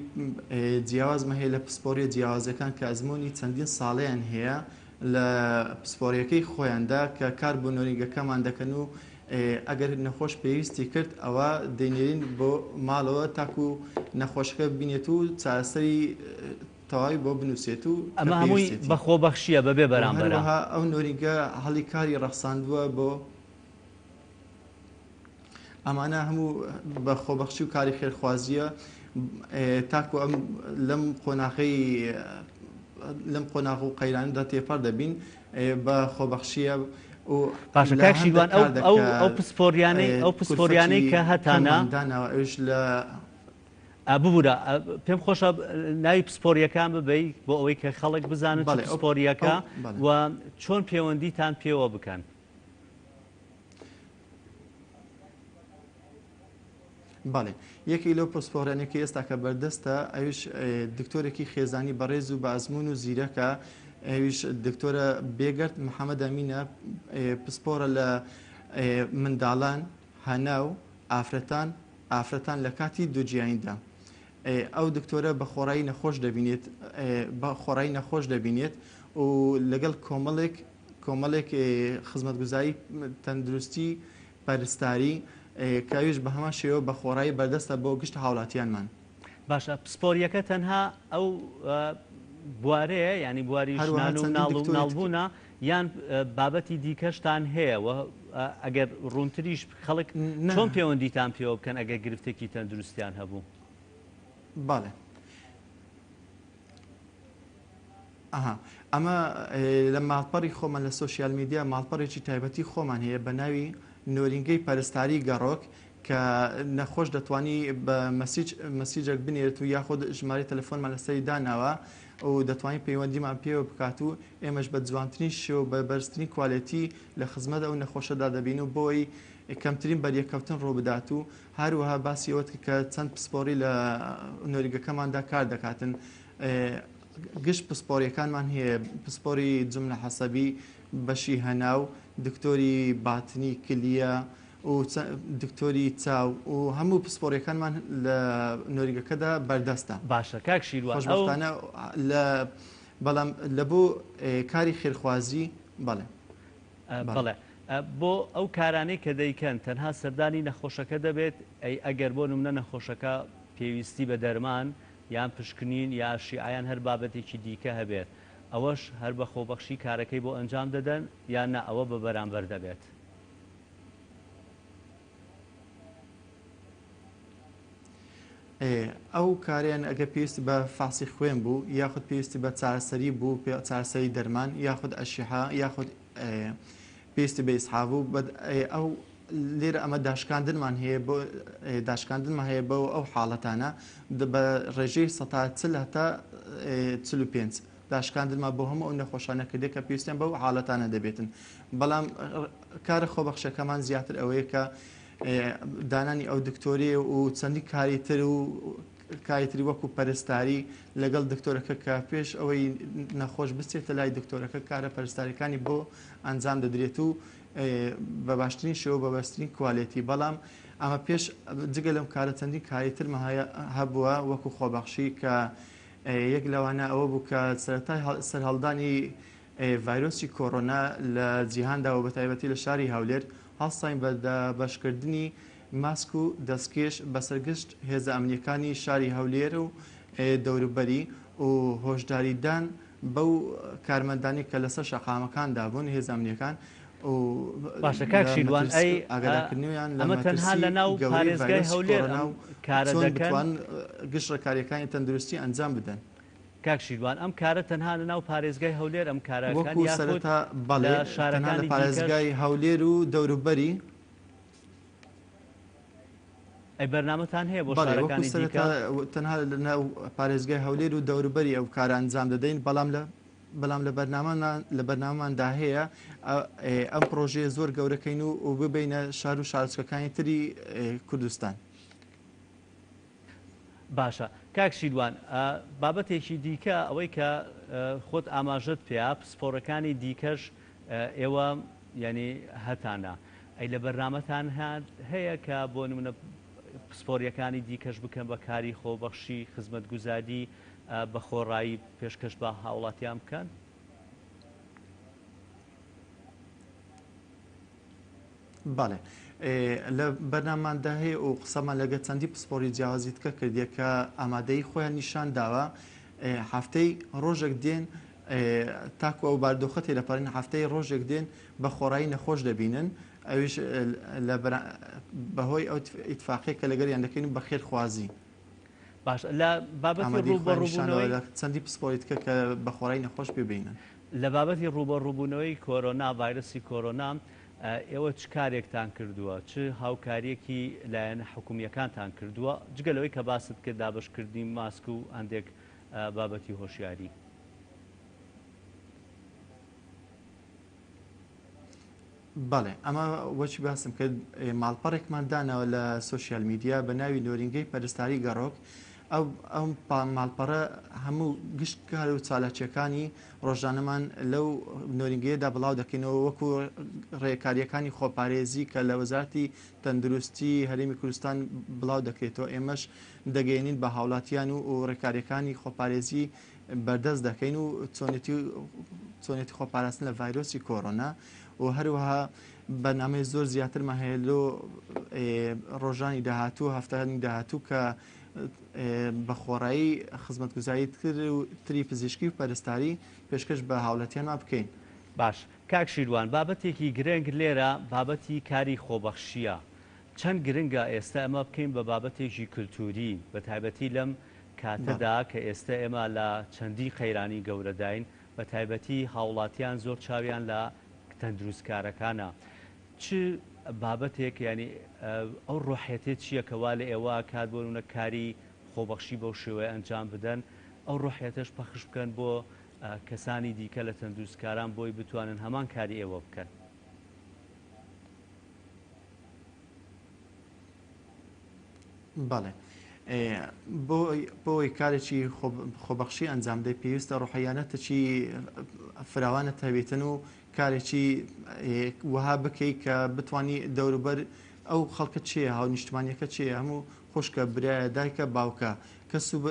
جیاوازمە هەیە لە پسپۆریە جیاوازەکان کە ئەزمموی چەندین ساڵیان هەیە لە پسپۆریەکەی خۆیاندا کە کار بۆ نۆرینگەکەمان دەکەن و ئەگەر نەخۆش پێویستی کرد ئەوە دەینێرین بۆ ماڵەوە تاکو نەخۆشەکە ببینێت و چارەسەری تەواوی بۆ بنووسێت و ئەمە هەمووی بە خۆبەخشیە بەبێ بەرامبەرە. هەروەها ئەو نۆرینگە هەڵی کاری ڕەخساندووە بۆ ئەمانە هەموو بە خۆبەخشی و کاری خێرخوازیە تاکو ئەم لەم قۆناغەی لەم قۆناغ و قەیراندا تێپەڕ دەبین بە خۆبەخشیە و باشە کاک شیروان ئەو ئەو ئەو پسپۆریانەی ئەو پسپۆریانەی کە هەتانە داناوە ئەوش لە ببورە پێم خۆشە ناوی پسپۆریەکان ببەی بۆ ئەوەی کە خەڵک بزانن چ پسپۆریەکە و چۆن پەیوەندیتان پێوە بکەن. بەڵێ یەکێک لەو پسپۆڕیانەی کە ئێستا کە بەردەستە ئەویش دکتۆرێکی خێزانی بەڕێز و بە ئەزموون و زیرەکە ئەویش دکتۆرە بێگەرد محەممەد ئەمینە پسپۆرە لە منداڵان هەناو ئافرەتان ئافرەتان لە کاتی دووگیانیدا ئەو دکتۆرە بە خۆڕایی نەخۆش دەبینێت بە خۆڕایی نەخۆش دەبینێت و لەگەڵ کۆمەڵێک کۆمەڵێک خزمەتگوزاری تەندروستی پەرستاری کە ئەویش بە هەمان شێوە بە خۆڕایی بەردەستە بۆ گشت هاوڵاتیانمان. باشە پسپۆریەکە تەنها ئەو بوارەیە یانی بواری هەروەها ژنان و چەندین مناڵ و دکتۆری مناڵ تر. بوونە یان بابەتی دیکەشتان هەیە و ئەگەر ڕوونتریش خەڵک نا. چۆن پەیوەندیتان پێوە بکەن ئەگەر گرفتێکی تەندروستیان هەبوو؟ بەڵێ. ئەها ئەمە لە ماڵپەڕی خۆمان لە social media ماڵپەڕێکی تایبەتی خۆمان هەیە بە ناوی نۆرینگەی پەرستاری گەڕۆک کە نەخۆش دەتوانی بە message message ێک بنێرێت و یاخود ژمارەی تەلەفۆنمان لەسەری داناوە و دەتوانین پەیوەندیمان پێوە بکات و ئێمەش بە جوانترین شێوە بە بەرزترین quality لە خزمەت ئەو نەخۆشەدا دەبین و بۆی کەمترین بەریەککەوتن ڕووبدات و هەروەها باسی ئەوەت کرد کە چەند پسپۆڕی لە نۆرینگەکەماندا کار دەکاتن گشت پسپۆریەکانمان هەیە پسپۆری جملە حەسەبی بەشی هەناو دکتۆری باتنی کلیە و دکتۆری چاو و هەموو پسپۆریەکانمان لە نۆریگەکەدا بەردەستە. باشە کاک شیروان ئەو. خۆشبەختانە لە بەڵام لە بۆ کاری خێرخوازی بەڵێ. بەڵێ بۆ ئەو کارانەی کە دەیکەن تەنها سەردانی نەخۆشەکە دەبێت ئەی ئەگەر بۆ نمونە نەخۆشەکە پێویستی بە دەرمان یان پشکنین یا شیعە یان هەر بابەتێکی دیکە هەبێت ئەوەش هەر بە خۆبەخشی کارەکەی بۆ ئەنجام دەدەن یان نا ئەوە بە بەرامبەر دەبێت؟ ئەو کارەیان ئەگەر پێویستی بە فەحسی خوێن بوو یاخود پێویستی بە چارەسەری بوو چارەسەری دەرمان یاخود ئەشیحە یاخود پێویستی بە ئیسحاف بوو ئەو لێرە ئەمە داشکاندنمان هەیە بۆ داشکاندنمان هەیە بۆ ئەو حاڵەتانە بە ڕێژەی سەتا چل هەتا 45 داشکاندنمان بۆ هەموو ئەو نەخۆشانە کردێت کە پێویستیان بەو حاڵەتانە دەبێتن بەڵام کارە خۆبەخشەکەمان زیاتر ئەوەیە کە دانانی ئەو دکتۆری و چەندی کاری تر و کاری تری وەکو پەرستاری لەگەڵ دکتۆرەکە کە پێش ئەوەی نەخۆش بچێتە لای دکتۆرەکە کارە پەرستاریەکانی بۆ ئەنجام دەدرێت و بە باشترین شێوە بە بەسترین کوالێتی بەڵام ئەمە پێش جگە لەم کارە چەندین کاری ترمە هەبووە وەکو خۆبەخشی کە یەک لەوانە ئەوە بوو کە سەرەتای سەرهەڵدانی ڤایرۆسی کۆرۆنا لە جیهاندا و بەتایبەتی لە شاری هەولێر هەڵساین بە دابەشکردنی ماسک و دەستکێش بەسەر گشت هێزە ئەمنییەکانی شاری هەولێر و دەوروبەری و هۆشداریدان بەو کارمەندانەی کە لەسەر شەقامەکاندا بوون، هێزە ئەمنییەکان، و باشە کاک لە شیروان مەترسی ئەی ئاگادارکردنەوەیان لە ئەمە تەنها مەترسی لە ناو گەورەی پارێزگای ڤایرۆسی هەولێر کۆرۆنا ئەم و کارە چۆن دەکەن؟ بتوان گشت ڕێکارییەکانی تەندروستی ئەنجام بدەن. کاک شیروان ئەم کارە تەنها لە ناو پارێزگای هەولێر ئەم کارە ئەکەن وەکو یاخود سەرەتا لە بەڵێ تەنها لە شارەکانی دیکەش؟ پارێزگای هەولێر و دەوروبەری. ئەی بەرنامەتان هەیە بۆ بەڵێ وەکو شارەکانی سەرەتا دیکە؟ تەنها لە ناو پارێزگای هەولێر و دەوروبەری ئەو کارە ئەنجام دەدەین بەڵام لە بەڵام لە بەرنامەمان لە بەرنامەماندا هەیە ئەم پڕۆژەیە زۆر گەورەکەین و و ببەینە شار و شارۆچکەکانی تری کوردستان. باشە کاک شیروان بابەتێکی دیکە ئەوەی کە خۆت ئاماژەت پێیا پسپۆڕەکانی دیکەش ئێوە یعنی هەتانە ئەی لە بەرنامەتان هەیە کە بۆ نمونە پسپۆریەکانی دیکەش بکەن بە کاری خۆبەخشی خزمەتگوزاری بە خۆڕایی پێشکەش بە هاوڵاتیان بکەن؟ بەڵێ لە بەرناماندا هەیە و قسەمان لەگە چەندی پسپۆری جیاوازی تکە کردیە کە ئامادەی خۆیان نیشان داوە هەفتەی ڕۆژێک دێن تاکو ئەو باردۆخە تێدەپەڕین هەفتەی ڕۆژێک دێن بە خۆڕایی نەخۆش دەبینن ئەویش بەهۆی ئەو ئیتفاقی کە لەگەریان دەکەین بە خێرخوازی. باش لە بابەتی ئامادەی خۆیان نیشان داوە ڕووبەڕووبوونەوەی. لە چەندی پسپۆری تکە کە بە خۆڕایی نەخۆش ببینن. لە بابەتی ڕووبەڕووبوونەوەی کۆرۆنا، ڤایرەسی کۆرۆنا، ئێوە چ کارێکتان کردووە؟ چ هاوکارییەکی لایەنە حکومییەکانتان کردووە؟ جگە لەوەی کە باست کرد دابەشکردنی ماسک و هەندێک بابەتی هۆشیاری. بەڵێ ئەمە وەکی باسم کرد ماڵپەڕێکمان داناوە لە سۆشیال میدیا بە ناوی نۆرینگەی پەرستاری گەڕۆک ئەو ئەم ماڵپەڕە هەموو گشت کار و چالاکیەکانی ڕۆژانەمان لەو نۆرینگەیەدا بڵاو دەکەینەوە وەکو ڕێکاریەکانی خۆپارێزی کە لە وەزارەتی تەندروستی هەرێمی کوردستان بڵاو دەکرێتەوە ئێمەش دەگەیەنین بە هاوڵاتیان و ڕێکاریەکانی خۆپارێزی بەردەست دەکەین و چۆنێتی چۆنێتی خۆپاراستن لە ڤایرۆسی کۆرۆنا و هەروەها بەرنامەی زۆر زیاترمان هەیە لۆ ڕۆژانی داهاتوو هەفتانی داهاتوو کە بە خۆڕایی خزمەتگوزاری تر و تری پزیشکی و پەرستاری پێشکەش بە هاوڵاتیانمان بکەین. باش کاک شیروان بابەتێکی گرنگ لێرە بابەتی کاری خۆبەخشیە چەند گرنگە ئێستا ئەمە بکەین بە بابەتێکی کلتوری بە تایبەتی لەم کاتەدا کە ئێستا ئێمە لە چەندین قەیرانی گەورەداین بە تایبەتی هاوڵاتیان زۆر چاویان لە تەندروستکارەکانە چ بابەتێک یانی ئەو ڕۆحیەتێ چییە کە وا لە ئێوە ئەکات بۆ نمونە کاری خۆبەخشی بەو شێوەیە ئەنجام بدەن ئەو ڕۆحیەتەش پەخش بکەن بۆ کەسانی دیکە لە تەندروستکاران بۆی بتوانن هەمان کاری ئێوە بکەن؟ بەڵێ بۆ ئەوەی کارێکی خۆبەخشی ئەنجام بدەیت پێویستە ڕۆحیانەتەکی فراوانت هەبێتن و کارێکی وەها بکەیت کە بتانی دەوروبەر ئەو خەڵکە چیە هاونیشتمانیەکە چیە هەموو خوشکە برایە دایکە باوکە کەس و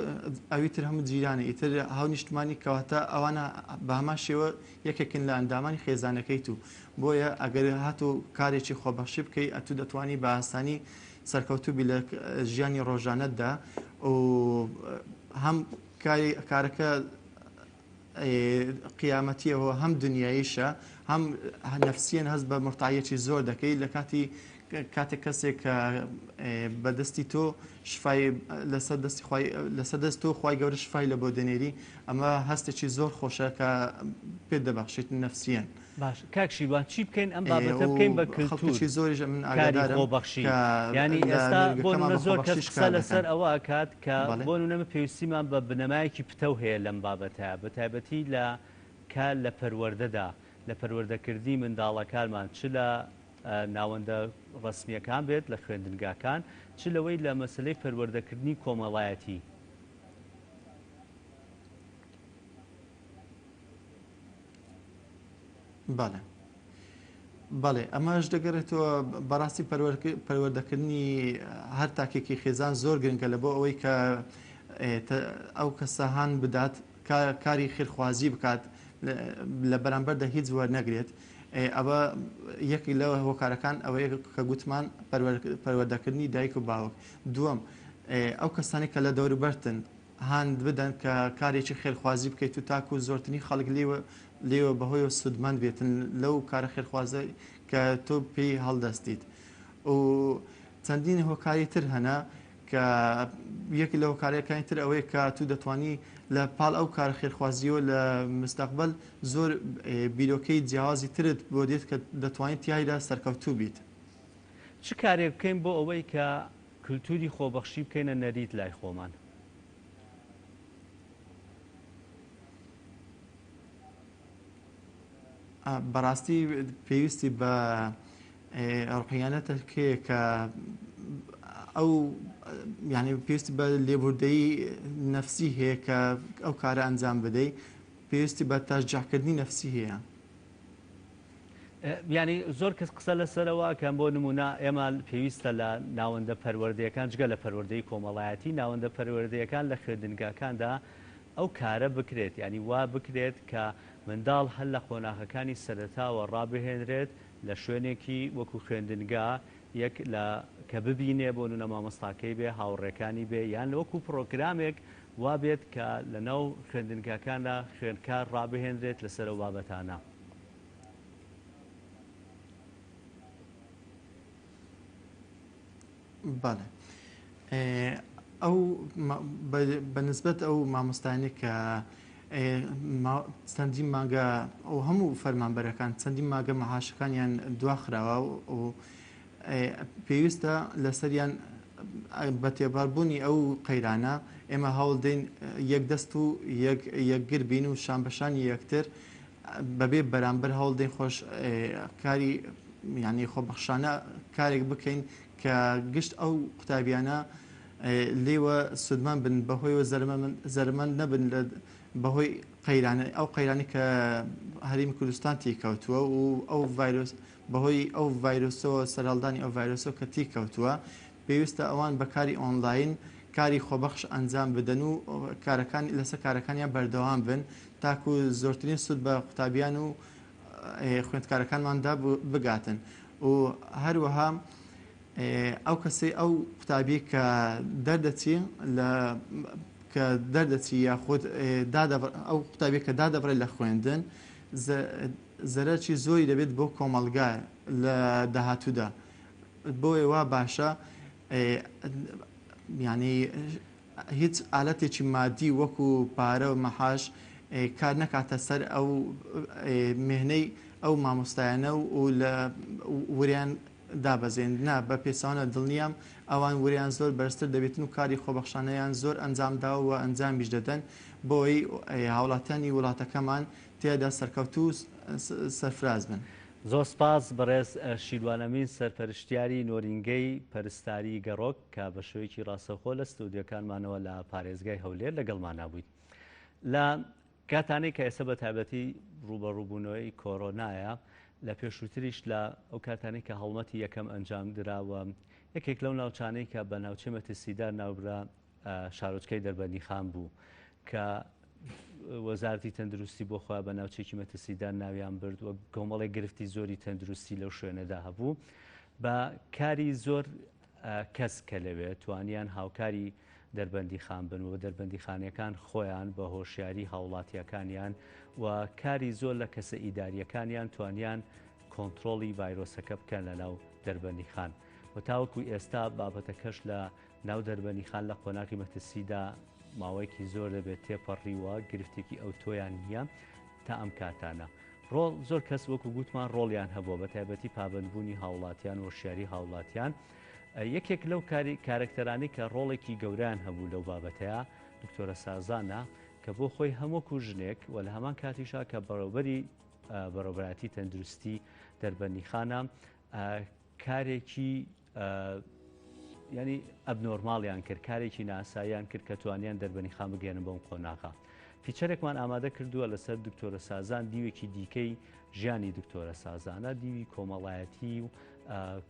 ئەوی تر هەموو جیرانە ئیتر هاونیشتمانی کەواتە ئەوانە بە هەمان شێوە یەکێکن لە ئەندامانی خێزانەکەیت و بۆیە ئەگەر هاتوو کارێکی خۆبەخشی بکەی ئەتوو دەتوانی بە ئاسانی سەرکەوتوو بی لە ژیانی ڕۆژانەتدا و هەم کاری کارەکە قیامەتیەوە هەم دنیاییشە هەم نەفسیەن هەست بە مرتاحیەکی زۆر دەکەی لە کاتی کاتێک کەسێک کە بەدەستی تۆ شفای لەسەر دەستی خوای لەسەر دەست تۆ خوای گەورە شفای لە بۆ دەنێری ئەمە هەستێکی زۆر خۆشە کە پێت دەبەخشێت نەفسیەن. باش کاک شیروان چی بکەین ئەم بابەتە بکەین بە کلتور خەڵکێکی زۆریش من کاری ئاگادارم خۆبەخشی کە یانی لە ئێستا بۆ نۆرینگەکەمان نمونە بە زۆر کەس خۆبەخشیش قسە کار لەسەر دەکەن. ئەوە ئەکات کە بەڵێ. بۆ نمونە پێویستیمان بە بنەمایەکی پتەو هەیە لەم بابەتە بە تایبەتی لە کە لە پەروەردەدا لە پەروەردەکردنی منداڵەکانمان چ لە ناوەندە ڕەسمییەکان بێت لە خوێندنگاکان چ لەوەی لە مەسەلەی پەروەردەکردنی کۆمەڵایەتی. بەڵێ بەڵێ ئەمەش دەگەڕێتەوە بەڕاستی پەروەردەکردنی هەر تاکێکی خێزان زۆر گرنگە لە بۆ ئەوەی کە ئەو کەسە هان بدات کاری خێرخوازی بکات لە بەرامبەردا هیچ وەرنەگرێت ئەوە یەک لە هۆکارەکان ئەوەیە کە گوتمان پەروەردەکردنی دایک و باوک دووەم ئەو کەسانی کە لە دەوروبەرتن هان بدەن کە کارێکی خێرخوازی بکەیت و تاکو زۆرترین خەڵک لێوە لێوە بەهۆیەوە سوودمەند بێتن لەو کارە خێرخوازەی کە تۆ پێی هەڵدەستیت و چەندین هۆکاری تر هەنە کە یەک لە هۆکارەکانی تر ئەوەیە کە تو دەتوانی لە پاڵ ئەو کارە خێرخوازیەوە لە مستەقبەل زۆر بیرۆکەی جیاوازی ترت بۆ دێت کە دەتوانیت تیایدا سەرکەوتوو بیت. چ کارێک بکەین بۆ ئەوەی کە کلتوری خۆبەخشی بکەینە نەریت لای خۆمان؟ بەڕاستی پێویستی بە ڕقیانەتە کێ کە ئەو یعنی پێویستی بە لێبوردەیی نەفسی هەیە کە ئەو کارە ئەنجام بدەیت پێویستی بە تەشجیعکردنی نەفسی هەیە. یانی زۆر کەس قسە لەسەرەوە کەم بۆ نمونە ئێمە پێویستە لە ناوەندە پەروەردەیەکان جگە لە پەروەردەی کۆمەڵایەتی ناوەندە پەروەردەیەکان لە خوێندنگاکاندا ئەو کارە بکرێت یانی وا بکرێت کە منداڵ هەر لە قۆناغەکانی سەرەتاوە ڕابهێنرێت لە شوێنێکی وەکو خوێندنگا یەک لە کە ببینێ بۆ نونە مامۆستاکەی بێ هاوڕێکانی بێ یان وەکو پڕۆگرامێک وا بێت کە لە ناو خوێندنگاکاندا خوێندکار ڕابهێنرێت لەسەر ئەو بابەتانە. بەڵێ ئەو بە نسبەت ئەو مامۆستایانەی کە چەندین مانگە ئەو هەموو فەرمانبەرەکان چەندین ماگە مەعاشەکانیان دواخراوە و پێویستە لەسەریان بە تێپەڕبوونی ئەو قەیرانە ئێمە هەوڵ دەین یەک دەست و یەکگر بین و شان بەشانی یەکتر بەبێ بەرامبەر هەوڵ دەین خۆش کاری یعنی خۆبەخشانە کارێک بکەین کە گشت ئەو قوتابیانە لێوە سوودمەند بن بەهۆیەوە زەرمەند نەبن لە بەهۆی قەیرانە ئەو قەیرانی کە هەرێمی کوردستان تێکەوتووە و ئەو ڤایرۆس بەهۆی ئەو ڤایرۆسەوە سەرهەڵدانی ئەو ڤایرۆسەوە کە تێکەوتووە پێویستە ئەوان بە کاری ئۆنلاین کاری خۆبەخش ئەنجام بدەن و کارەکان لەسەر کارەکانیان بەردەوام بن تاکو زۆرترین سوود بە قوتابیان و خوێندکارەکانماندا بگاتن و هەروەها ئەو کەسەی ئەو قوتابی کە دەردەچی لە کە دەردەچی یاخود ئەو قوتابی کە دادەبڕێت لە خوێندن زەرەرکی زۆری دەبێت بۆ کۆمەڵگا لە داهاتوودا بۆیە وا باشە یعنی هیچ ئالەتێکی مادی وەکو پارە و مەحاش کار نەکاتە سەر ئەو مهنەی ئەو مامۆستایانە و لە وریان دابەزێن نا بە پێچەوانە دڵنیام ئەوان وریان زۆر بەرزتر دەبێتن و کاری خۆبەخشانەیان زۆر ئەنجام داوە و ئەنجامیش دەدەن بۆی هاوڵاتیانی وڵاتەکەمان تێدا سەرکەوتوو سەرفراز بن. زۆر سپاس بەڕێز شیروان ئەمین سەرپەرشتیاری نۆرینگەی پەرستاری گەڕۆک کە بە شێوەیەکی ڕاستەوخۆ لە ستۆدیۆکانمانەوە لە پارێزگای هەولێر لەگەڵمانا بوویت. لە کاتانەی کە ئێستا بە تایبەتی ڕووبەڕووبوونەوەی کۆرۆنایە لە پێشووتریش لە ئەو کاتانەی کە هەڵمەتی یەکەم ئەنجام دراوە یەکێک لەو ناوچانەی کە بە ناوچەی مەترسیدار ناوبرا شارۆچکەی دەربەندیخان بوو کە وەزارەتی تەندروستی بۆ خۆیان بە ناوچێکی مەترسیدار ناویان برد و کۆمەڵێک گرفتی زۆری تەندروستی لەو شوێنەدا هەبوو بە کاری زۆر کەس کە لەوێ توانیان هاوکاری دەربەندیخان بن و دەربەندیخانەکان خۆیان بە هۆشیاری هاوڵاتیەکانیان و کاری زۆر لە کەسە ئیداریەکانیان توانیان کۆنتترۆڵی ڤایرۆسەکە بکەن لە ناو دەربەندیخان و تاوەکو ئێستا بابەتەکەش لە ناو دەربەندیخان لە قۆناغی مەترسیدا ماوەیەکی زۆر دەبێت تێپەڕیوە، گرفتێکی ئەوتۆیان نییە تا ئەم کاتانە. ڕۆڵ زۆر کەس وەکو گوتمان ڕۆڵیان هەبووە بە تایبەتی پابەندبوونی هاوڵاتیان و هۆشیاری هاوڵاتیان. یەکێک لەو کاری کارەکتەرانەی کە ڕۆڵێکی گەورەیان هەبوو لەو بابەتەیە دکتۆرە سازانە کە بۆ خۆی هەم وەکو ژنێک و لە هەمان کاتیشا کە بەڕێوبەری بەڕێوبەرایەتی تەندروستی دەربەندیخانە کارێکی. ینی ئەبنۆرماڵیان کرد، کارێکی ناساییان کرد کە توانیان دەربەنیخان بگەێنن بەم قۆناغە. فیچەرێکمان ئامادە کردووە لەسەر دکتۆرە سازان، دیوێکی دیکەی ژیانی دکتۆرە سازانە، دیوی کۆمەڵایەتی و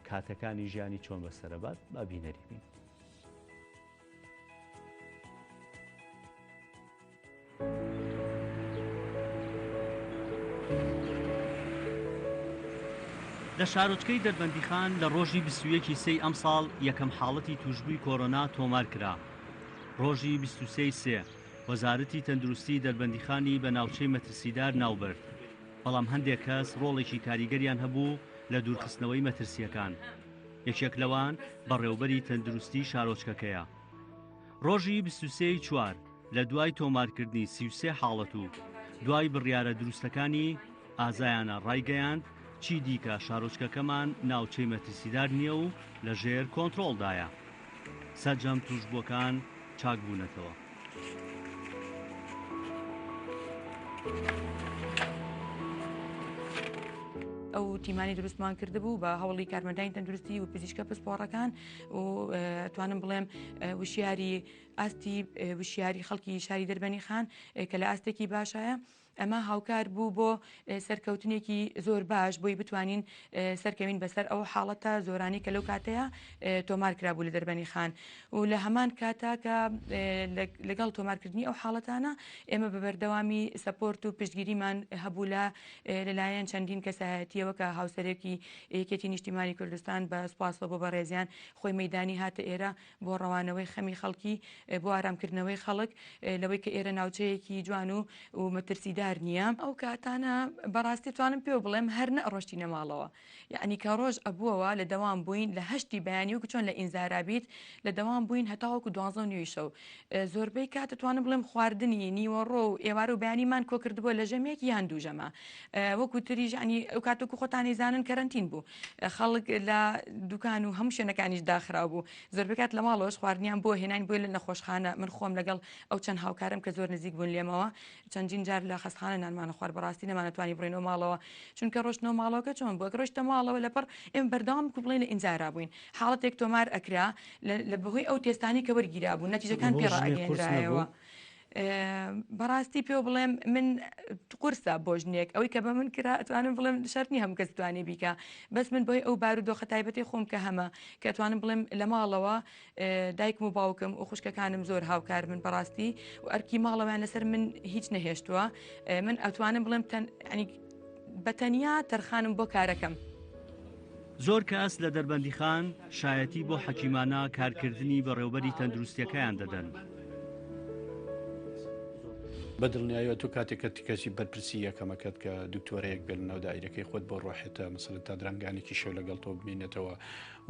کاتەکانی ژیانی چۆن بەسەرەبات، با بینەری بین. لە شارۆچکەی دەربەندیخان لە ڕۆژی 21 ی سێی ئەمساڵ یەکەم حاڵەتی تووشبووی کۆرۆنا تۆمار کرا. ڕۆژی 23 ی سێ وەزارەتی تەندروستی دەربەندیخانی بە ناوچەی مەترسیدار ناوبرد، بەڵام هەندێک کەس ڕۆڵێکی کاریگەریان هەبوو لە دوورخستنەوەی مەترسییەکان. یەکێک لەوان بەڕێوبەری تەندروستی شارۆچکەکەیە. ڕۆژی 23 ی چوار لە دوای تۆمارکردنی 33 حاڵەت و دوای بڕیارە دروستەکانی ئازایانە ڕایگەیاند چی دیکە شارۆچکەکەمان ناوچەی مەترسیدار نییە و لە ژێر کۆنترۆڵدایە. سەرجەم تووشبووەکان چاکبوونەتەوە. ئەو تیمانی دروستمان کردبوو بە هەوڵی کارمەندانی تەندروستی و پزیشکە پسپۆڕەکان و توانم بڵێم وشیاری ئاستی وشیاری خەڵکی شاری دەربەنی خان کە لە ئاستێکی باشایە ئەمە هاوکار بوو بۆ سەرکەوتنێکی زۆر باش بۆی بتوانین سەرکەوین بەسەر ئەو حاڵەتە زۆرانی کە لەو کاتەیە تۆمار کرابوو لە دەربەنی خان و لە هەمان کاتا کە لەگەڵ تۆمارکردنی ئەو حاڵەتانە ئێمە بە بەردەوامی support و پشتگیریمان هەبوو لە لەلایەن چەندین کەسایەتیەوە کە هاوسەرێکی یەکێتی نیشتیمانی کوردستان بە سوپاسەوە بۆ بەڕێزیان خۆی مەدانی هاتە ئێرە بۆ ڕەوانەوەی خەمی خەڵکی، بۆ ئارامکردنەوەی خەڵک لەوەی کە ئێرە ناوچەیەکی جوان و و مەترسیدار نییە. ئەو کاتانە بەڕاستی توانم پێو بڵێم هەر نەئەڕۆشتینە ماڵەوە یەعنی کە ڕۆژ ئەبووەوە لە دەوام بووین لە هەشتی بەیانی وەکو چۆن لە ئینزارا بیت لە دەوام بووین هەتاوەکو دوانزە و نیوی شەو زۆربەی کات توانم بڵێم خواردنی نیوەڕۆ و ئێوارە و بەیانیمان کۆ کردبووە لە ژەمێک یان دوو ژەمە وەکو تریش یەعنی ئەو کات وەکو خۆتانی زانن کەرەنتین بوو خەڵک لە دوکان و هەموو شوێنەکانیش داخراو بوو زۆربەی کات لە ماڵەوەش خواردنیان بۆ هێناین بۆیە لە نەخۆشخانە من خۆم لەگەڵ ئەو چەند هاوکارم کە زۆر نزیک بوون لێمەوە چەندین جار لە خەستخانە نانمانە خوارد بەڕاستی نەمانەتوانی بڕینەوە ماڵەوە چونکە ڕۆشتنەوە ماڵەوەکە چۆن بوو ئەگەر ڕۆشتە ماڵەوە لەپڕ ئێمە بەردەوام بکو بڵێن لە ئینزارا بووین حاڵەتێک تۆمار ئەکرا لە بەهۆی ئەو تێستانی کە وەرگیرا بوو نەتیجەکان بۆ پێ ژنێک قورس ڕائەگەیەنرایەوە نەبوو؟ بەڕاستی پێو بڵێم من قورسە بۆ ژنێک ئەوەی کە بە من کرا ئەتوانم بڵێم شەرت نییە هەموو کەس بتوانێ بیکا بەس من بۆی ئەو بارودۆخە تایبەتی خۆم کە هەمە کە ئەتوانم بڵێم لە ماڵەوە دایکم و باوکم و خوشکەکانم زۆر هاوکار من بەڕاستی و ئەرکی ماڵەوەیان لەسەر من هیچ نەهێشتووە من ئەتوانم بڵێم تەن ینی بە تەنیا تەرخانم بۆ کارەکەم. زۆر کەس لە دەربەندیخان شایەتی بۆ حەکیمانە کارکردنی بەڕێوبەری تەندروستیەکەیان دەدەن. بە دڵنیایەوە تۆ کاتێک کە کەسی بەرپرسی یەکەمەکەت کە دکتۆرەیەک بێت لەناو دایرەکەی خۆت بۆ ڕۆحێتە مەسەلەن تا درەنگانێکی شەو لەگەڵ تۆ بمینێتەوە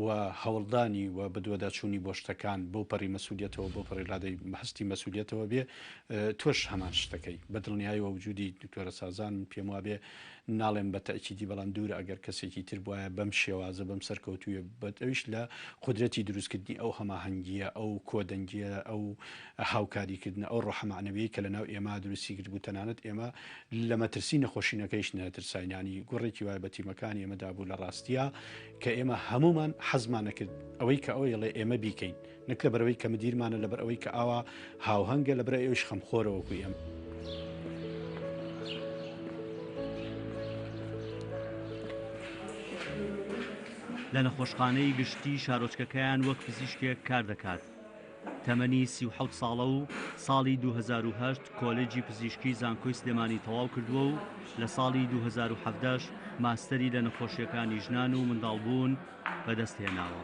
و هەوڵدانی و بەدواداچوونی بۆ شتەکان بەو پەڕی مەسولیەتەوە بەو پەڕی ڕادەی هەستی مەسولیەتەوە بێ تۆش هەمان شتەکەی بە دڵنیایەوە وجودی دکتۆرە سازان من پێم وابێ ناڵێم بە تەئکیدی بەڵام دوورە ئەگەر کەسێکی تر بوایە بەم شێوازە بەم سەرکەوتوویە بەت ئەویش لە قودرەتی دروستکردنی ئەو هەماهەنگییە ئەو کۆدەنگییە ئەو هاوکاریکردنە ئەو ڕۆحە مەعنەویەی کە لەناو ئێمە دروستی کردبوو تەنانەت ئێمە لە مەترسی نەخۆشینەکەیش نەترساین یانی گوڕێکی وای بە تیمەکانی ئێمە دابوو لە ڕاستیا کە ئێمە هەموومان حەزمان نەکرد ئەوەی کە ئەوەی ئەڵێ ئێمە بیکەین نەک لەبەرئەوەی کە مدیرمانە لەبەر ئەوەی کە ئاوا هاوهەنگە لەبەر ئەویش خەمخۆرە وەکو ئێمە. لە نەخۆشخانەی گشتی شارۆچکەکەیان وەک پزیشکێک کار دەکات. تەمەنی 37 ساڵە و ساڵی 2008 کۆلێجی پزیشکی زانکۆی سلێمانی تەواو کردووە و لە ساڵی 2017 ماستەری لە نەخۆشییەکانی ژنان و منداڵبوون بەدەست هێناوە.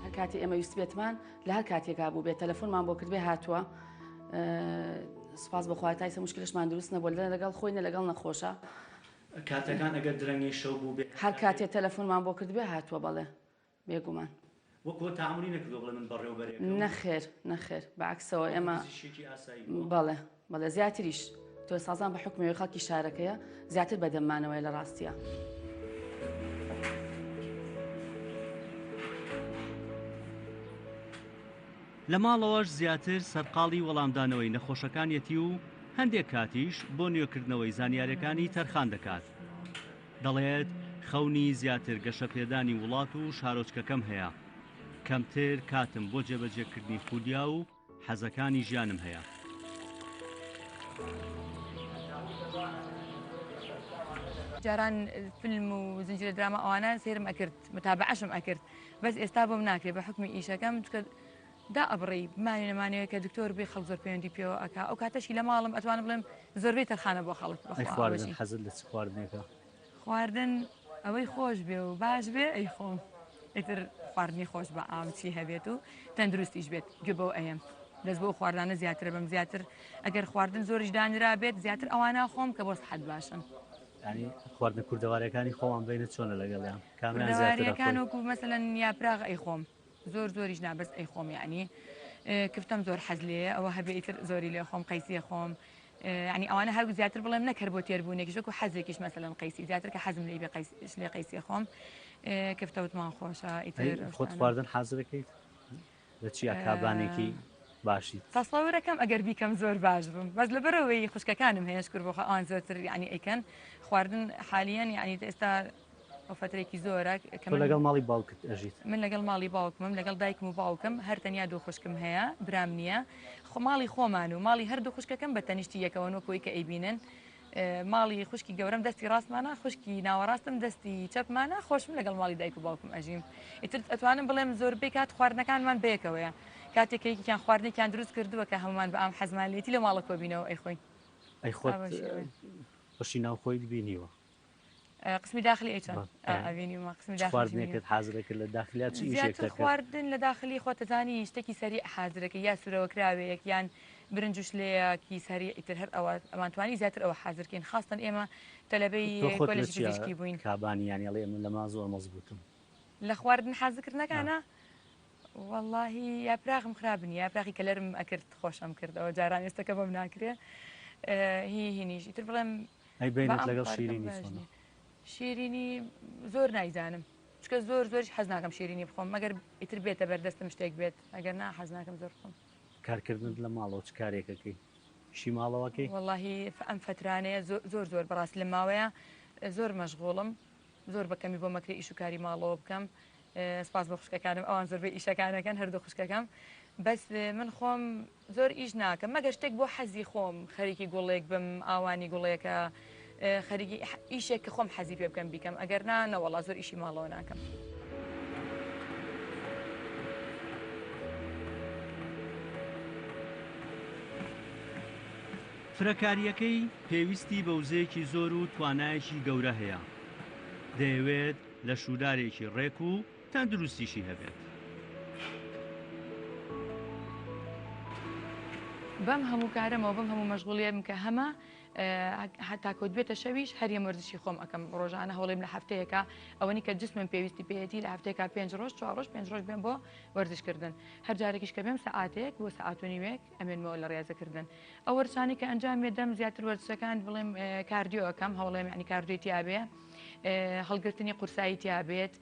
هەر کاتێ ئێمە ویستبێتمان لە هەر کاتێکا بوو بێت تەلەفۆنمان بۆ کردبێ هاتووە سوپاس بەخوا تا ئیسە مشکلشمان دروست نەبووە لە لەگەڵ خۆی نە لەگەڵ نەخۆشە. کاتەکان ئەگەر درەنگی شەو بوو بێ هەر کاتێ تەلەفۆنمان بۆ کردبێ هاتووە بەڵێ بێگومان. وەک خۆ تەعامولی نەکردووە بڵێ من بەڕێوبەرێکم؟ نەخێر نەخێر بە عەکسەوە وەکو ئێمە پزیشکێکی ئاسایی بووە؟ بەڵێ بەڵێ زیاتریش تۆ سازان بە حوکمی ئەوەی خەڵکی شارەکەیە زیاتر بە دەممانەوەیە لە ڕاستیا. لە ماڵەوەش زیاتر سەرقاڵی وەڵامدانەوەی نەخۆشەکانیەتی و هەندێک کاتیش بۆ نوێکردنەوەی زانیاریەکانی تەرخان دەکات. دەڵێت، خەونی زیاتر گەشەپێدانی وڵات و شارۆچکەکەم هەیە. کەمتر کاتم بۆ جێبەجێکردنی خولیا و حەزەکانی ژیانم هەیە. جاران فیلم و زنجیرە دراما ئەوانە سەیرم ئەکرد متابعەشم ئەکرد بەس ئێستا بۆم ناکرێ بە حوکمی ئیشەکەم چونکە دائەبڕی بمانێ نەمانەوێ کە دکتۆر بێ خەڵک زۆر پەیوەندی پێوە ئەکا ئەو کاتەشی لە ماڵم ئەتوانم بڵێم زۆربەی تەرخانە بۆ خەڵک ئەی خواردن حەزت لە چ خواردنێکە؟ خواردن ئەوەی خۆش بێ و باش بێ ئەی خۆم ئیتر خواردنی خۆش بە ئام چی هەبێت و تەندروستیش بێت گوێ بەو ئەیەم دەست بۆ خواردانە زیاترە بەم زیاتر ئەگەر خواردن زۆریش دانرا بێت زیاتر ئەوانە خۆم کە بۆ سحەت باشن. یانی خواردنە کوردەواریەکانی خۆمان بینە چۆنە لەگەڵیان کامیان زیاتر کوردەواریەکان وەکو مەسەلەن یاپراغ ئەی خۆم زۆر زۆریش نا بەس ئەی خۆم یعنی کفتەم زۆر حەز لێیە ئەوە هەبێ ئیتر زۆری لێ خۆم قەیسیە خۆم یعنی ئەوانە هەر زیاتر بڵێم نەک هەر بۆ تێربوونێکیش وەکو حەزێکیش مەسەلەن قەیسی زیاتر کە حەزم لێی بێ قەیس لێ قەیسی خۆم کفتە وتمان خۆشە ئیتر خۆت خواردن حازرەکەیت لە چیا کابانێکی باشیت؟ تەسەورەکەم ئەگەر بیکەم زۆر باش بم بەس لەبەرئەوەی خوشکەکانم هەیە شکر بۆ خوا ئەوان زۆرتر یعنی ئەیکەن خواردن حالیەن یعنی ئێستا ئەو فەترێکی زۆرە کە من لەگەڵ ماڵی باوکت ئەژیت؟ من لەگەڵ ماڵی باوکمم لەگەڵ دایکم و باوکم هەر تەنیا دوو خوشکم هەیە برام نییە خۆ ماڵی خۆمان و ماڵی هەردوو خوشکەکەم بە تەنیشتی یەکەوەن وەکو ئەوەی کە ئەیبینن ماڵی خوشکی گەورەم دەستی ڕاستمانە خوشکی ناوەڕاستم دەستی چەپمانە خۆشم لەگەڵ ماڵی دایک و باوکم ئەژیم ئیتر ئەتوانم بڵێم زۆربەی کات خواردنەکانمان بەیەکەوەیە کاتێک کە یەکێکیان خواردنێکیان دروست کردووە کە هەمومان بە ئام حەزمان لێتی لە ماڵە کۆبینەوە ئەیخۆین ئەی خۆت بەشی ناوخۆیت بینیوە؟ قسمی داخلی ئەی چۆن ئەبینیومە قسمی داخلی خواردنێکت حازرە کرد لە داخلیا چ ئیشێک زیاتر خواردن لە داخلی خۆت دەزانی شتێکی سەریع حازرەکە یا سوورەوەکراوەیەک یان برنج و شلەیەکی سەریع ئیتر هەر ئەوە ئەمانتوانی زیاتر ئەوە حازرکەین خاستەن ئێمە تەلەبەی کۆلێژی پزیشکی بووین کابانی یانی ئەڵێ من لەما زۆر مەزبوتم لە خواردن حازرکردنەکانە وەڵاهی یاپراخم خراپ نییە یاپراخی کەلەرم ئەکرد خۆشم کرد ئەوە جاران ئێستەکە بۆم ناکرێ هی هینیش ئیتر بڵێم ئەی بەینت لەگەڵ شیرینی چۆنە؟ شیرینی زۆر نایزانم چکە زۆر زۆریش حەز ناکەم شیرینی بخۆم مەگەر ئیتر بێتە بەردەستم شتێک بێت ئەگەر نا حەز ناکەم زۆر بخۆم. کارکردنت لە ماڵەوە چ کارێکەکەی؟ ئیشی ماڵەوەکەی؟ وەڵاهی ئەم فەترانەیە زۆر زۆر بەڕاستی لەم ماوەیە زۆر مەشغوڵم زۆر بە کەمی بۆم ئەکرێ ئیش و کاری ماڵەوە بکەم سپاس بۆ خوشکەکانم ئەوان زۆربەی ئیشەکانەکەن هەردوو خوشکەکەم بەس من خۆم زۆر ئیش ناکەم مەگەر شتێک بۆ حەزی خۆم خەریکی گوڵێک بم ئاوانی گوڵێکە خەریکی ئیشێک کە خۆم حەزی پێ بکەم بیکەم ئەگەر نا نەوەڵا زۆر ئیشی ماڵەوە ناکەم. فرەکارییەکەی پێویستی بە وزەیەکی زۆر و توانایەکی گەورە هەیە، دەیەوێت لەشولارێکی ڕێک و تەندروستیشی هەبێت. بەم هەموو کارەمەوە بەم هەموو مەشغوڵیەم کە هەمە هەتا کەوتبێتە شەویش هەر یەم وەرزشی خۆم ئەکەم ڕۆژانە هەوڵێم لە هەفتەیەکە ئەوەنی کە جسمم پێویستی پێیەتی لە هەفتەیەکا پێنج ڕۆژ چوار ڕۆژ پێنج ڕۆژ بێم بۆ وەرزشکردن هەر جارێکیش کە بێم سەعاتێک بۆ سەعات و نیوێک ئەمێنمەوە لە ڕیازەکردن ئەو وەرزشانەی کە ئەنجام مێدەم زیاتر وەرزشەکان بڵێم cardio ئەکەم هەوڵێم یعنی cardio ی تیابێ هەڵگرتنی قورسایی تیابێت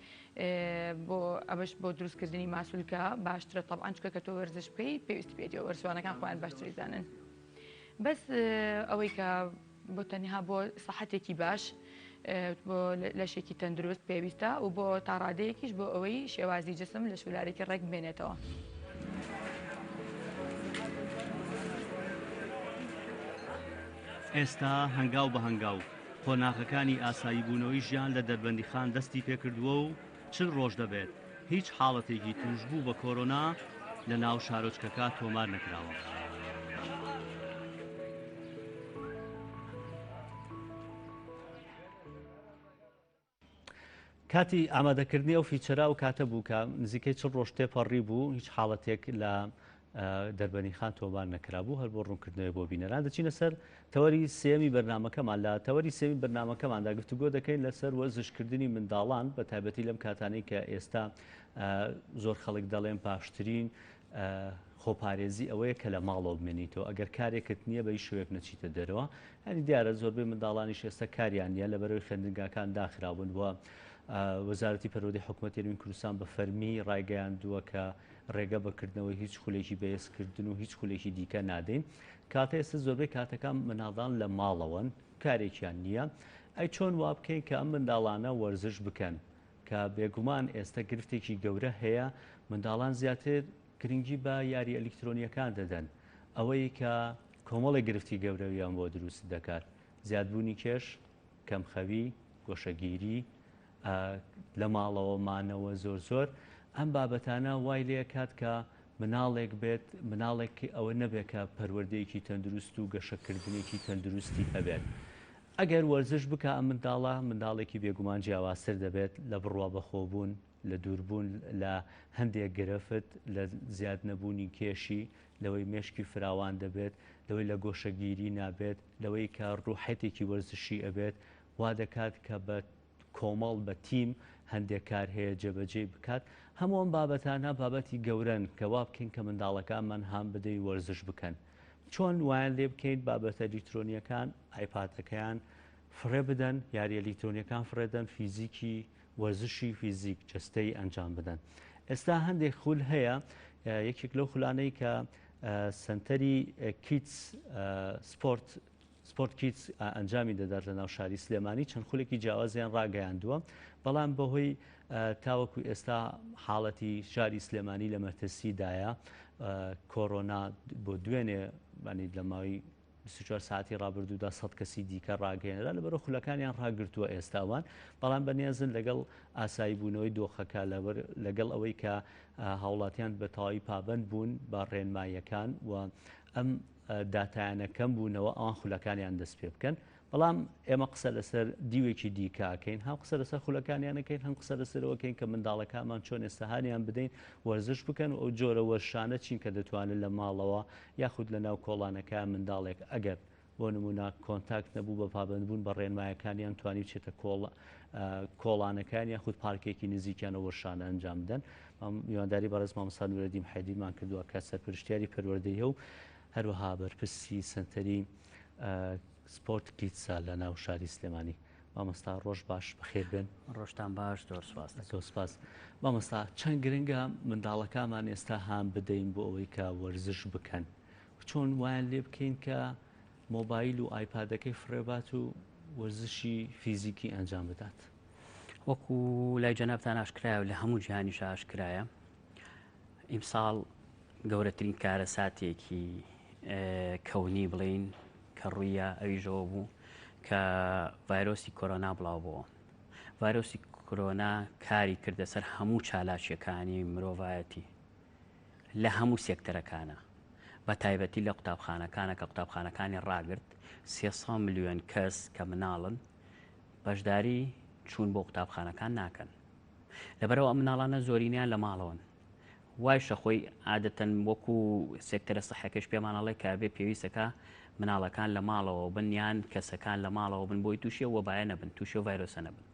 بۆ ئەمەش بۆ دروستکردنی ماسولکە باشترە تەبعەن چونکە کە تۆ وەرزش بکەی پێویستی پێیەتی وەرزشوانەکان خۆیان باشتری زانن بەس ئەوەی کە بۆ تەنها بۆ سەحەتێکی باش بۆ لەشێکی تەندروست پێویستە و بۆ تاڕادەیەکیش بۆ ئەوەی شێوازی جسم لە شولارێکی ڕێک بمێنێتەوە. ئێستا هەنگاو بە هەنگاو قۆناغەکانی ئاساییبوونەوەی ژیان لە دەربەندیخان دەستی پێکردووە و 40 ڕۆژ دەبێت هیچ حاڵەتێکی تووشبوو بە کۆرۆنا لە ناو شارۆچکەکە تۆمار نەکراوە. کاتی ئامادەکردنی ئەو feature ە ئەو کاتە بوو کە نزیکەی چ ڕۆژ تێپەڕی بوو هیچ حاڵەتێک لە دەربەنیخان تۆمار نەکرابوو هەر بۆ ڕوونکردنەوەی بۆ بینەران دەچینە سەر تەوەری سێمی بەرنمەکەمان لە تەوەری سێمی بەرنمەکەماندا گفتوگۆ دەکەین لەسەر وەرزشکردنی منداڵان بە تایبەتی لەم کاتانەی کە ئێستا زۆر خەڵک دەڵێن باشترین خۆپارێزی ئەوەیە کە لە ماڵەوە بمێنیتەوە ئەگەر کارێکت نییە بە هیچ شێوەیەک نەچیتە دەرەوە هەری دیارە زۆربەی منداڵانیش ئێستا کاریان نییە لەبەرەوەی خوێندنگاکان داخراون و. وەزارەتی پەروەردەی حکومەتی هەرێمی کوردستان بە فەرمی ڕایگەیاندووە کە ڕێگە بە کردنەوەی هیچ خولێکی بەهێزکردن و هیچ خولێکی دیکە نادەین. کاتە ئێستا زۆربەی کاتەکان منداڵان لە ماڵەوەن کارێکیان نییە. ئەی چۆن وا بکەین کە ئەم منداڵانە وەرزش بکەن؟ کە بێگومان ئێستا گرفتێکی گەورە هەیە منداڵان زیاتر گرنگی بە یاری ئەلیکترۆنیەکان دەدەن ئەوەی کە کۆمەڵێک گرفتی گەورەویان بۆ دروست دەکات زیادبوونی کێش، کەمخەوی، گۆشەگیری، لە ماڵەوە مانەوە زۆر زۆر ئەم بابەتانە وای لێکات کە مناڵێک بێت مناڵێک ئەوە نەبێت کە پەروەردەیەکی تەندروست و گەشەکردنێکی تەندروستی هەبێت. ئەگەر وەرزش بکا ئەم منداڵە منداڵێکی بێگومان جیاوازتر دەبێت لە بڕوا بەخۆبوون، لە دووربوون لە هەندێک گرفت، لە زیاد نەبوونی کێشی، لەوەی مێشکی فراوان دەبێت، لەوەی لە گۆشەگیری نابێت، لەوەی کە ڕوحێتێکی وەرزشی ئەبێت، وا دەکات کە بە کۆمەڵ بە تیم هەندێک کار هەیە جێبەجێی بکات. هەموو ئەم بابەتانە بابەتی گەورەن کە وا بکەین کە منداڵەکانمان هان بدەین وەرزش بکەن. چۆن وایان لێ بکەین بابەتە ئەلیکترۆنییەکان، ئایپادەکەیان فڕێ بدەن، یارییە ئەلیکترۆنییەکان فڕێدەن، فیزیکی وەرزشی فیزیک جەستەیی ئەنجام بدەن. ئێستا هەندێک خول هەیە، یەکێک لەو خولانەی کە سەنتەری کیدز سپۆرت سپۆرت کیدز ئەنجامی دەدات لە ناو شاری سلێمانی چەند خولێکی جیاوازیان ڕاگەیاندووە، بەڵام بەهۆی تاوەکو ئێستا حاڵەتی شاری سلێمانی لە مەترسیدایە، کۆرۆنا بۆ دوێنێ لە ماوەی 24 ساعتی ڕابردوودا 100 کەسی دیکە ڕاگەیەنرا لەبەرئەوە خولەکانیان ڕاگرتووە ئێستا ئەوان بەڵام بەنیازن لەگەڵ ئاسایی بوونەوەی دۆخەکە لەبەر لەگەڵ ئەوەی کە هاوڵاتیان بە تەواوی پابەند بوون بە ڕێنماییەکان و ئەم داتایانە کەم بوونەوە ئەوان خولەکانیان دەست پێ بکەن بەڵام ئێمە قسە لەسەر دیوێکی دیکە ئەکەین، هەم قسە لەسەر خولەکانیان ئەکەین، هەم قسە لەسەرەوە ئەکەین کە منداڵەکانمان چۆن ئێستا هانیان بدەین وەرزش بکەن و ئەو جۆرە وەرزشانە چین کە دەتوانن لە ماڵەوە یاخود لە ناو کۆڵانەکە منداڵێک ئەگەر بۆ نمونە کۆنتاکت نەبوو بە پابەندبوون بە ڕێنمایەکانیان توانی بچێتە کۆڵانەکان یاخود پارکێکی نزیکیان ئەو وەرزشانە ئەنجام بدەن. میوانداری بەڕێز مامۆستا نورەدین محێدینمان کردووە کە سەرپەرشتیاری پەروەردەیە و هەروەها بەرپرسی سەنتەری سپۆرت کیدسە لە ناو شاری سلێمانی. مامۆستا ڕۆژ باش بەخێر بێن. ڕۆژتان باش زۆر سپاس. زۆر سپاس. مامۆستا چەند گرنگە منداڵەکانمان ئێستا هان بدەین بۆ ئەوەی کە وەرزش بکەن چۆن وایان لێ بکەین کە مۆبایل و ئایپادەکەی فڕێبات و وەرزشی فیزیکی ئەنجام بدات. وەکو لای جەنابتان ئاشکرایە و لە هەموو جیهانیش ئاشکرایە ئیمساڵ گەورەترین کارەساتێکی کەونی بڵین کە ڕوویە ئەویشەوە بوو کە ڤایرۆسی کۆرۆنا بڵاو بووە ڤایرۆسی کۆرۆنا کاری کردە سەر هەموو چالاکیەکانی مرۆڤایەتی لە هەموو سێکتەرەکانە بە تایبەتی لە قوتابخانەکانە کە قوتابخانەکانی ڕاگرت 300 ملیۆن کەس کە مناڵن بەشداری چوون بۆ قوتابخانەکان ناکەن لەبەرئەوە ئەم مناڵانە زۆرینەیان لە ماڵەوەن وایشە خۆی عادەتەن وەکو سێکتەرە سەحەکەش پێمان ئەڵێ کە بێ پێویستەکە مناڵەکان لە ماڵەوە بن یان کەسەکان لە ماڵەوە بن بۆی تووشێ وەبایە نەبن تووشێ ڤایرۆسە نەبن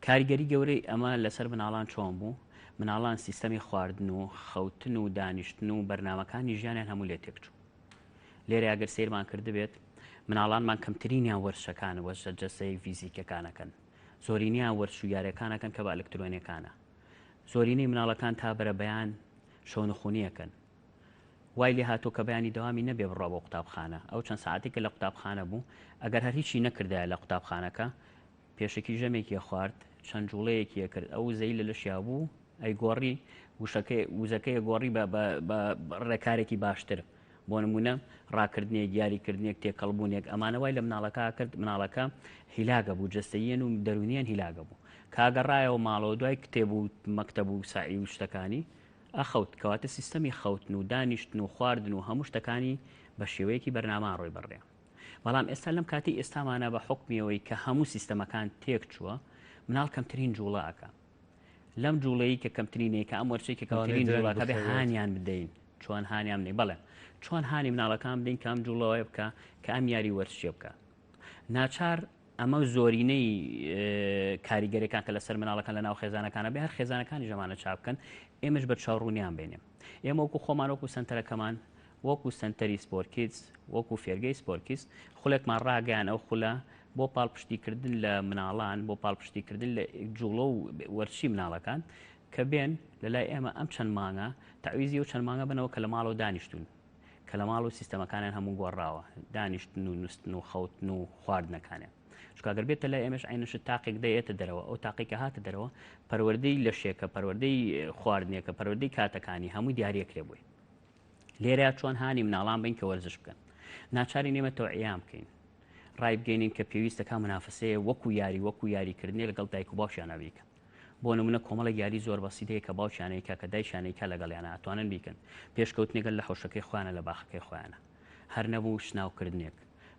کاریگەری گەورەی ئەمە لەسەر مناڵان چۆن بوو مناڵان سیستەمی خواردن و خەوتن و دانیشتن و بەرنمەکانی ژیانیان هەموو لێ تێکچوو لێرە ئەگەر سەیرمان کردبێت مناڵانمان کەمترینیان وەرشەکان وەرشە جەسەی فیزیکەکانەکەن زۆرینەیان وەرش و یاریەکانەکەن کە بە ئەلکترۆنیەکانە. زۆرینەی مناڵەکان تا بەرەبەیان شەونخونی ئەکەن. وای لێ هاتووە کە بەیانی دەوامی نەبێ بڕوا بۆ قوتابخانە. ئەو چەند سەعاتەی کە لە قوتابخانە بوو، ئەگەر هەر هیچی نەکردایە لە قوتابخانەکە، پێشەکی ژەمێکی ئەخوارد، چەند جوڵەیەکی ئەکرد، ئەو وزەی لە لەشیا بوو ئەیگۆڕی، وشەکەی وزەکەی ئەگۆڕی بە بە بە ڕێکارێکی باشتر. بۆ نموونە ڕاکردنێک، یاریکردنێک، تێکەڵبوونێک، ئەمانە وای لە مناڵەکە ئەکرد، مناڵەکە هیلاک ئەبوو، جەستەییەن و دەروونییەن هیلاک ئەبوو. کە ئەگەڕایەوە ماڵەوە دوای کتێب و مەکتەب و سەعی و شتەکانی، ئەخەوت. کەواتە سیستەمی خەوتن و دانیشتن و خواردن و هەموو شتەکانی بە شێوەیەکی بەرنامە ڕۆی بەڕێ. بەڵام ئێستا لەم کاتەی ئێستامانە بە حوکمی ئەوەی کە هەموو سیستەمەکان تێکچووە، مناڵ کەمترین جووڵە ئەکا. لەم جوڵەی کە کەمترینەی کە ئەم وەرچەی کە کەمترین جوڵەکە بێ هانیان بدەین چۆن هانیان بدەین بەڵێ چۆن هانی مناڵەکان بدەین کە ئەم جوڵەوەی بکە کە ئەم یاری وەرچێ بکە ناچار ئەمە زۆرینەی کاریگەرەکان کە لەسەر مناڵەکان لە ناو خێزانەکانە بێ هەر خێزانەکانی ژەمانە چاپ بکەن ئێمەش بە چاوڕوونیان بێنێ ئێمە وەکو خۆمان وەکو سنتەرەکەمان وەکو سنتەری سپۆرکیدز وەکو فێرگەی سپۆرکیدز خولێکمان ڕاگەیان ئەو خولە بۆ پاڵپشتیکردن لە مناڵان، بۆ پاڵپشتیکردن لە جوڵە و وەرزشی مناڵەکان کە بێن لە لای ئێمە ئەم چەند مانگە تەعویزی ئەو چەند مانگە بنەوە کە لە ماڵەوە دانیشتوون، کە لە ماڵ و سیستەمەکانیان هەموو گۆڕاوە، دانیشتن و نوستن و خەوتن و خواردنەکانیان. چونکە گەر بێتە لای ئێمەش عەینەن شت تاقێک دەیەتە دەرەوە، ئەو تاقێک کە هاتە دەرەوە پەروەردەی لەشێکە، پەروەردەی خواردنێکە، پەروەردەی کاتەکانی هەمووی دیاریەکرێ بۆی. لێرە چۆن هانی مناڵان بین کە وەرزش بکەن ناچارین ئێمە تەوعیان بکەین ڕایبگەینین کە پێویستەکە منافسەیە وەکو یاری وەکو یاریکردنی لەگەڵ دایک و باوکیانە بیکەن بۆ نمونە کۆمەڵێک یاری زۆر بەسیت هەیە کە باوکیانەی کە کە دایکیانەی کە لەگەڵیانە ئەتوانن بیکەن پێشکەوتنێکە لە حوشەکەی خۆیانە لە باخەکەی خۆیانە هەر نەبوو شناوکردنێک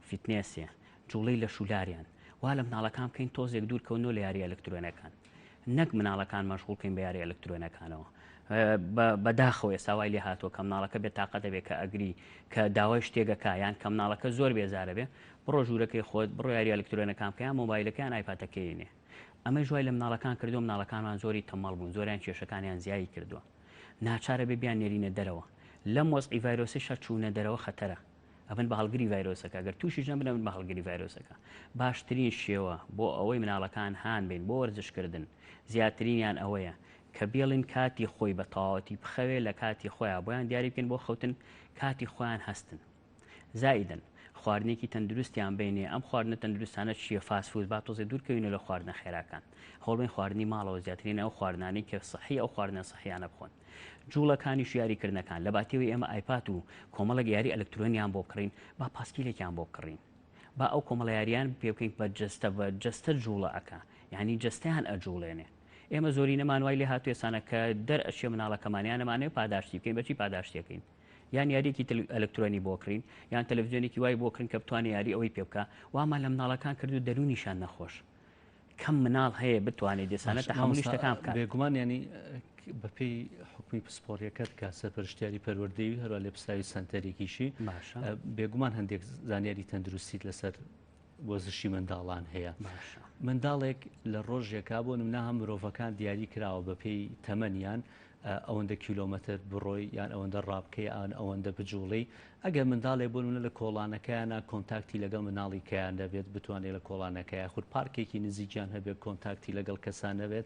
فیتنێسێ جوڵەی لەشولاریان وا لە مناڵەکان بکەین تۆزێک دوور کەونەوە لە یاری ئەلکترۆنەکان نەک مناڵەکان مەشغوڵ کەین بە یاری ئەلکترۆنەکانەوە بەداخەوە ئێستا وای لێ هاتووە کە مناڵەکە بێ تاقە دەبێت کە ئەگری کە داوای شتێکەکە یان کە مناڵەکە زۆر بێزارە بێ بڕۆ ژوورەکەی خۆت بڕۆ یاری ئەلکترۆنەکان بکە یان مۆبایلەکەیان ئایپاتەکەی نێ ئەمەش وای لە مناڵەکان کردووە مناڵەکانمان زۆری تەمەڵ بوون زۆریان کێشەکانیان زیایی کردووە ناچارە بێ بیان نێرینە دەرەوە لەم وەزعی ڤایرۆسیشا چوونە دەرەوە خەتەرە ئەبن بە هەڵگری ڤایرۆسەکە گەر تووشیش نەبن ئەبن بە هەڵگری ڤایرۆسەکە باشترین شێوە بۆ ئەوەی مناڵەکان هان بین بۆ وەرزشکردن زیاترینیان ئەوەیە کە بێڵین کاتی خۆی بە تەواوەتی بخەوێ لە کاتی خۆیان بۆیان دیاری بکەین بۆ خەوتن کاتی خۆیان هەستن زائیدەن خواردنێکی تەندروستیان بینێ ئەم خواردنە تەندروستانە چییە fast food با تۆزێ دوورکەوینە لە خواردنە خێراکان هەوڵبین خواردنی ماڵەوە زیاترین ئەو خواردنانەی کە سەحی ئەو خواردنە سەحیانە بخۆن جوڵەکانیش یاری کردنەکان لە باتیەوەی ئێمە ئایپات و کۆمەڵێک یاری ئەلکترۆنیان بۆ بکڕین با پاسکیلێکیان بۆ بکڕین با ئەو کۆمەڵە یاریان پێ بکەین بە جەستە بە جەستە جوڵە ئەکا یعنی جەستەیان ئەجوڵێنێ ئێمە زۆرینەمان وای لێ هاتوێ سانە کە دەر ئەچێ مناڵەکەمان یانەمانەوێ پاداشتی بکەین بەچی پاداشتیەکەین یان یاریەکی ئەلکترۆنی بۆ کڕین یان تەلەڤزیۆنێکی وای بۆ کڕین کە بتوانێ یاری ئەوەی پێ بکە وامان لە مناڵەکان کردو دەروونیشان نەخۆش کەم مناڵ هەیە بتوانێت دێسانە تەحەمولی شتەکان بکات. بێگومان یانی بەپێی حکومی پسپۆڕیەکەت کە سەرپەرشتیاری پەروەردەی و هەروە لێپرسراوی سەنتەرێکیشی باشە بێگومان هەندێک زانیاری تەندروستیت لەسەر وەرزشی منداڵان هەیە باشە منداڵێک لە ڕۆژێکا بۆ نمونە هەم مرۆڤەکان دیاری کراوە بەپێی تەمەنیان ئەوەندە کیلۆمەتر بڕۆی یان ئەوەندە ڕابکەی ئان ئەوەندە بجوڵێی ئەگەر منداڵێک بۆ نمونە لە کۆڵانەکەیانا کۆنتاکتی لەگەڵ مناڵی کەیان نەبێت بتوانێت لە کۆڵانەکە یاخود پارکێکی نزیکیان هەبێت کۆنتاکتی لەگەڵ کەسان نەبێت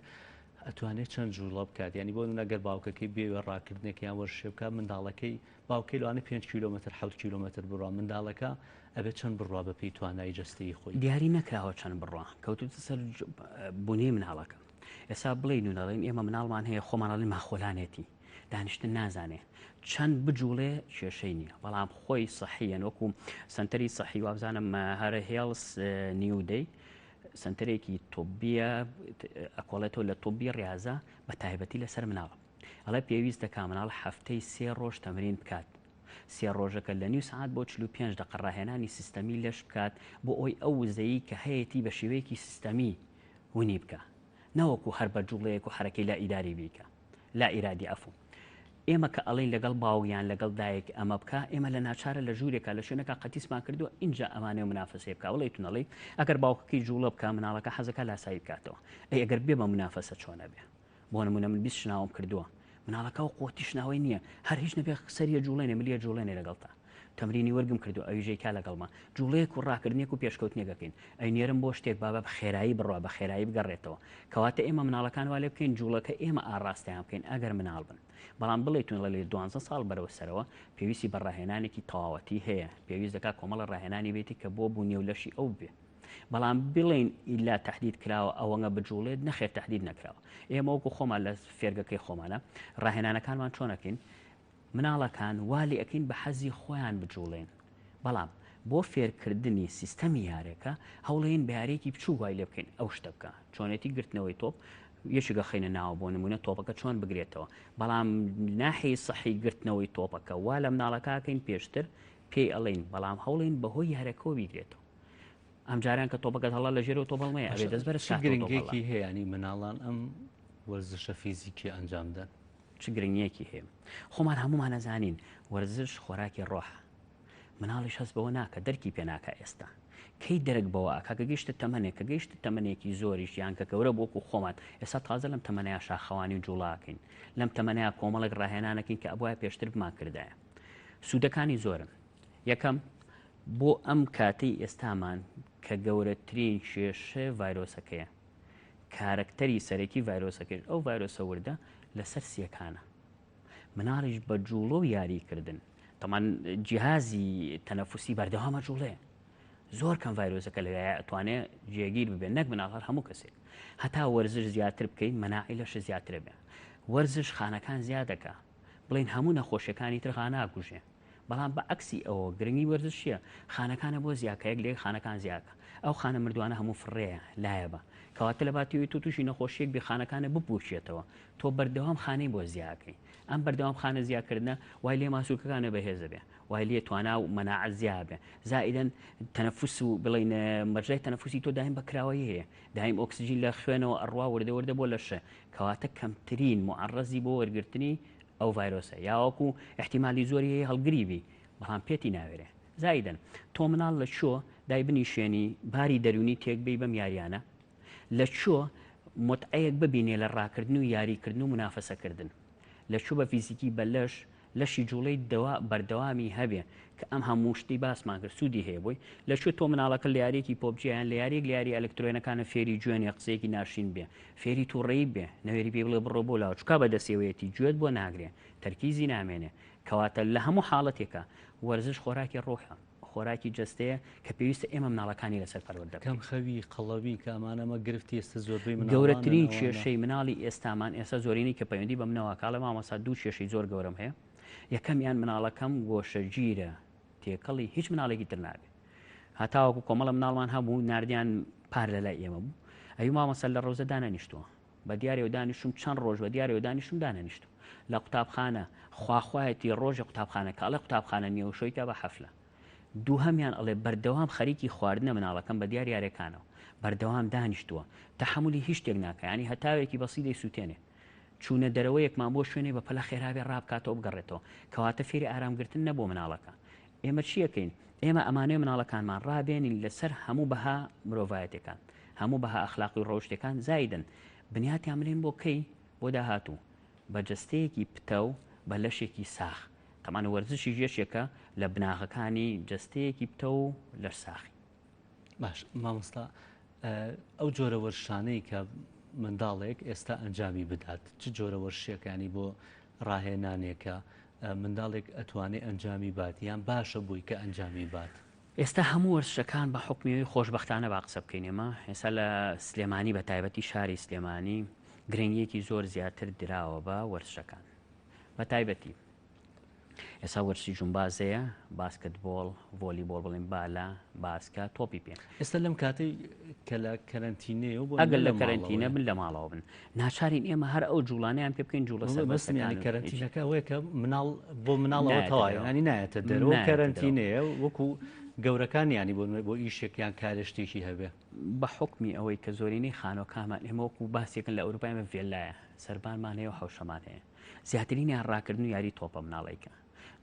ئەتوانێت چەند جوڵە بکات یعنی بۆ نمونە گەر باوکەکەی بێوێ ڕاکردنێک یان وەرشێ بکات منداڵەکەی باوکەی لەوانەیە 5 کیلۆمەتر 7 کیلۆمەتر بڕوا منداڵەکە ئەبێت چەند بڕوا بە پێی توانای جەستەیی خۆی دیاری نەکراوە چەند بڕوا کەوتوتە سەر بونیەی مناڵەکە ئێستا بڵێین و نەڵێین ئێمە مناڵمان هەیە خۆمان ئەڵێین ماخۆلانێتی دانیشتن نازانێ چەند بجوڵێ کێشەی نییە بەڵام خۆی سەحیەن وەکو سنتەری سەحی وابزانم هەرە هێڵس نیو دەی سنتەرێکی تۆبیە ئەکۆڵێتەوە لە تۆبی ڕاضە بە تایبەتی لەسەر مناڵ ئەڵێ پێویست دەکا مناڵ هەفتەی سێ ڕۆژ تەمرین بکات سێ ڕۆژەکە لە نیو سعات بۆ 45 دقە ڕاهێنانی سیستەمی لەش بکات بۆ ئەوی ئەو وزەیی کە هەیەی بە شێوەیەکی سیستەمی ونی بکا نەوەکو هەر بە جوڵەیەک و حەرەکەی لا ئیداری بیکا لا ئیرادی عەفو ئێمە کە ئەڵێین لەگەڵ باوک یان لەگەڵ دایک ئەمە بکە ئێمە لە ناچارە لە ژوورێکا لە شوێنەکە قەتیسمان کردووە ئینجا ئەمانەیە منافەسەی بکە بڵێ تو نەڵێی ئەگەر باوکەکەی جوڵە بکە مناڵەکە حەزەکە لاسایی بکاتەوە ئەی ئەگەر بێ بە منافەسە چۆنە بێ بۆ نمونە من 20 شناوم کردووە مناڵەکە و قوتی شناوەی نییە هەر هیچ نەبێ سەریە جوڵێنێ ملیە جوڵێنێ لەگەڵتا تەمرینی وەرگم کردو ئەویش ئەیکا لەگەڵما جوڵەیەک و ڕاکردنێک و پێشکەوتنێک ئەکەین ئەینێرم بۆ شتێک با بە خێرایی بڕوا بە خێرایی بگەڕێتەوە کەواتە ئێمە مناڵەکان وا لێ بکەین جوڵەکە ئێمە ئاڕاستەیان بکەین ئەگەر مناڵ بن بەڵام بڵێ تون لە دوانزە ساڵ بەرەو سەرەوە پێویستی بە ڕاهێنانێکی تەواوەتی هەیە پێویست دەکات کۆمەڵە ڕاهێنانی بێتی کە بۆ بوونیە و لەشی ئەو بێ بەڵام بڵێن ئیلا تهدید کراوە ئەوەنگە بجوڵێت نەخێر تهدید نەکراوە ئێمە وەکو خۆمان لە فێرگەکەی خۆمانە ڕاهێنانەکانمان چۆنەکەین مناڵەکان وا لێ ئەکەین بە حەزی خۆیان بجوڵێن بەڵام بۆ فێرکردنی سیستەمی یارێکە هەوڵێن بە یاریەکی بچووک وای لێ بکەین ئەو شتە بکە چۆنێتی گرتنەوەی تۆپ یەکێکە خینە ناوە بۆ نمونە تۆپەکە چۆن بگرێتەوە بەڵام ناحی سەحی گرتنەوەی تۆپەکە وا لە مناڵەکەکەین پێشتر پێی ئەڵین بەڵام هەوڵین بەهۆی یارەکەەوە بیگرێتەوە ئەم جاران کە تۆپەکەت هەڵا لە ژێرەوە تۆپ هەڵمەیە ئەبێ دەست بەرز گرنگێکی هەیە ینی مناڵان ئەم وەرزشە فیزیکی ئەنجامدەن چ گرنگیەکی هەیە؟ خۆمان هەموومان ئەزانین وەرزش خۆراکی ڕۆحە. مناڵیش هەست بەوە ناکە، دەرکی پێ ناکا ئێستا. کەی دەرک بەوە ئەکا کە گەیشتە تەمەنێک، کە گەیشتە تەمەنێکی زۆریش یان کە گەورە بوو وەکوو خۆمان، ئێستا تازە لەم تەمەنەیا شاخەوانی و جووڵە ئەکەین. لەم تەمەنەیا کۆمەڵێک ڕاهێنان ئەکەین کە ئەبوایە پێشتر بمانکردایە. سوودەکانی زۆرن. یەکەم. بۆ ئەم کاتەی ئێستامان کە گەورەترین کێشە ڤایرۆسەکەیە کارەکتەری سەرەکی ڤایرۆسەکەش ئەو ڤایرۆسە وردە لەسەر سیەکانە مناڵیش بە جوڵە و یاری کردن تەمان جیهازی تەنەفوسی بەردەوامە جوڵێ زۆر کەم ڤایرۆسەکە لەوێ ئەتوانێ جێگیر ببێت نەک مناڵ هەر هەموو کەسێک هەتا وەرزش زیاتر بکەین مەناعی لەش زیاترە بێ وەرزش خانەکان زیادەکە بڵین هەموو نەخۆشیەکانی تر غاناکوژێ بەڵام بە عەکسی ئەوە گرنگی وەرزش چییە؟ خانەکانە بۆ زیاکە یەک لە یەک خانەکان زیاکە ئەو خانە مردوانە هەموو فڕێیە لایە بە کەواتە لە باتی ئەوەی تۆ تووشی نەخۆشیەک بی خانەکانە بپوچێتەوە تۆ بەردەوام خانەی بۆ زیاکەی ئەم بەردەوام خانە زیاکردنە وای لێ ماسولکەکانە بەهێزە بێ وای لێ توانا و مەناعە زیا بێ زائیدەن تەنەفس و بڵین مەجرای تەنەفسی تۆ دایم بە کراوەیی هەیە دایم ئۆکسجین لە خوێنەوە ئەڕوا وردە وردە بۆ لەشە کەواتە کەمترین معڕەزی بۆ وەرگرتنی ئەو ڤایرۆسە یا وەکو ئیحتیمالی زۆری هەیە هەڵگری بی بەڵام پێتی ناوێرێ زایدەن تۆ مناڵ لە چۆ دای بنیشێنی باری دەرونی تێک بی بەم یاریانە لە چۆ متعەیەک ببینێ لە ڕاکردن و یاریکردن و منافەسەکردن لە چۆ بە فیزیکی بە لەش لەشی جوڵەی دەوا بەردەوامی هەبێ کە ئەم هەموو شتی باسمان کرد سوودی هەیە بۆی لە کوێ تۆ مناڵەکە لە یاریەکی PUBG یان لە یاریەک لە یاری ئەلکترۆنەکانە فێری جوێنێ قسەیەکی ناشرین بێ فێری توڕەیی بێ نەوێری پێی بڵێ بڕۆ بۆ لاوە چکا بە دەسێوەیەتی گوێت بۆ ناگرێ تەرکیزی نامێنێ کەواتە لە هەموو حاڵەتێکا وەرزش خۆراکی ڕۆحە خۆراکی جەستەیە کە پێویستە ئێمە مناڵەکانی لەسەر پەروەردە بکەین. کەم خەوی، قەڵەوی، کە ئەمانە ئەمە گرفتی ئێستا زۆربەی مناڵانن گەورەترین ئەوانە. کێشەی مناڵی ئێستامان ئێستا زۆرینەی کە پەیوەندی بە منەوە ئەکا ئەڵێ مامۆستا دوو کێشەی زۆر گەورەم هەیە یەکەمیان مناڵەکەم گۆشەگیرە تێکەڵی هیچ مناڵێکی تر نابێ هەتاوەکو کۆمەڵە مناڵمان هەبوو ناردیان پار لە لای ئێمە بوو ئەوی مامۆستا لە ڕەوزە دانەنیشتووە بە دیارەوە دانیشتم چەند ڕۆژ بە دیارەوە دانیشتم دانەنیشتم لە قوتابخانە خواخوایەتی ڕۆژی قوتابخانە کە ئەڵێ قوتابخانە نییە و شۆیکە بە حەفلە دووهەمیان ئەڵێ بەردەوام خەریکی خواردنە مناڵەکەم بە دیار یارەکانەوە بەردەوام دانیشتووە تەحەمولی هیچ شتێک ناکە ینی هەتاوێکی بەسی دەیسووتێنێ چوونە دەرەوەیەکمان بۆ شوێنێ بە پەلە خێرا بێ ڕابکاتەوە بگەڕێتەوە کەواتە فێری ئارامگرتن نەبووە مناڵەکە ئێمە چیەکەین ئێمە ئەمانەیە مناڵەکانمان ڕابێنین لەسەر هەموو بەها مرۆڤایەتەکان هەموو بەها ئەخلاقی و ڕەوشتەکان زایدن بنیاتیان بنێن بۆ کەی بۆ داهاتوو بە جەستەیەکی پتەو بە لەشێکی ساخ تەمان وەرزشیش یەکێکە لە بناغەکانی جەستەیەکی پتەو و لەش ساخی. باش مامۆستا ئەو جۆرە وەرزشانەی کە منداڵێک ئێستا ئەنجامی بدات چ جۆرە وەرزشێکانی بۆ ڕاهێنانێکە منداڵێک ئەتوانێ ئەنجامی بات یان باشە بۆی کە ئەنجامی بات؟ ئێستا هەموو وەرزشەکان بە حوکمی ئەوەی خۆشبەختانە با قسە بکەین ئێمە ئێستا لە سلێمانی بە تایبەتی شاری سلێمانی گرنگیەکی زۆر زیاتر دراوە بە وەرزشەکان بە تایبەتی ئێستا وەرزشی جومباز هەیە، باسکتبۆڵ، ڤۆلیبۆڵ بڵێن بالە، باسکە، تۆپی پێ. ئێستا لەم کاتەی کە لە کەرەنتینەیە و بۆ ئەگەر نموونە لە لە کەرەنتینە ماڵەوەیە. بن لە ماڵەوە بن ناچارین ئێمە هەر ئەو جوڵانەیان پێ بکەین جوڵە مەبەستم سەربەستەکان یانی و هیچ. کەرەنتینەکە ئەوەیە کە مناڵ بۆ مناڵ ئەوە نایەتە تەواوە دەرەوە. یانی نایەتە دەرەوە نایەتە دەرەوە. کەرەنتینەیە وەکو گەورەکان یانی بۆ نموونە بۆ ئیشێک یان کارێ شتێکی هەبێ. بە حوکمی ئەوەی کە زۆرینەی خانووەکانمان ئێمە وەکو باسێکن لە ئەوروپا ئێمە ڤێلایە سەربانمان هەیە و حەوشەمان هەیە زیاترینیان ڕاکردن و یاری تۆپە مناڵێکە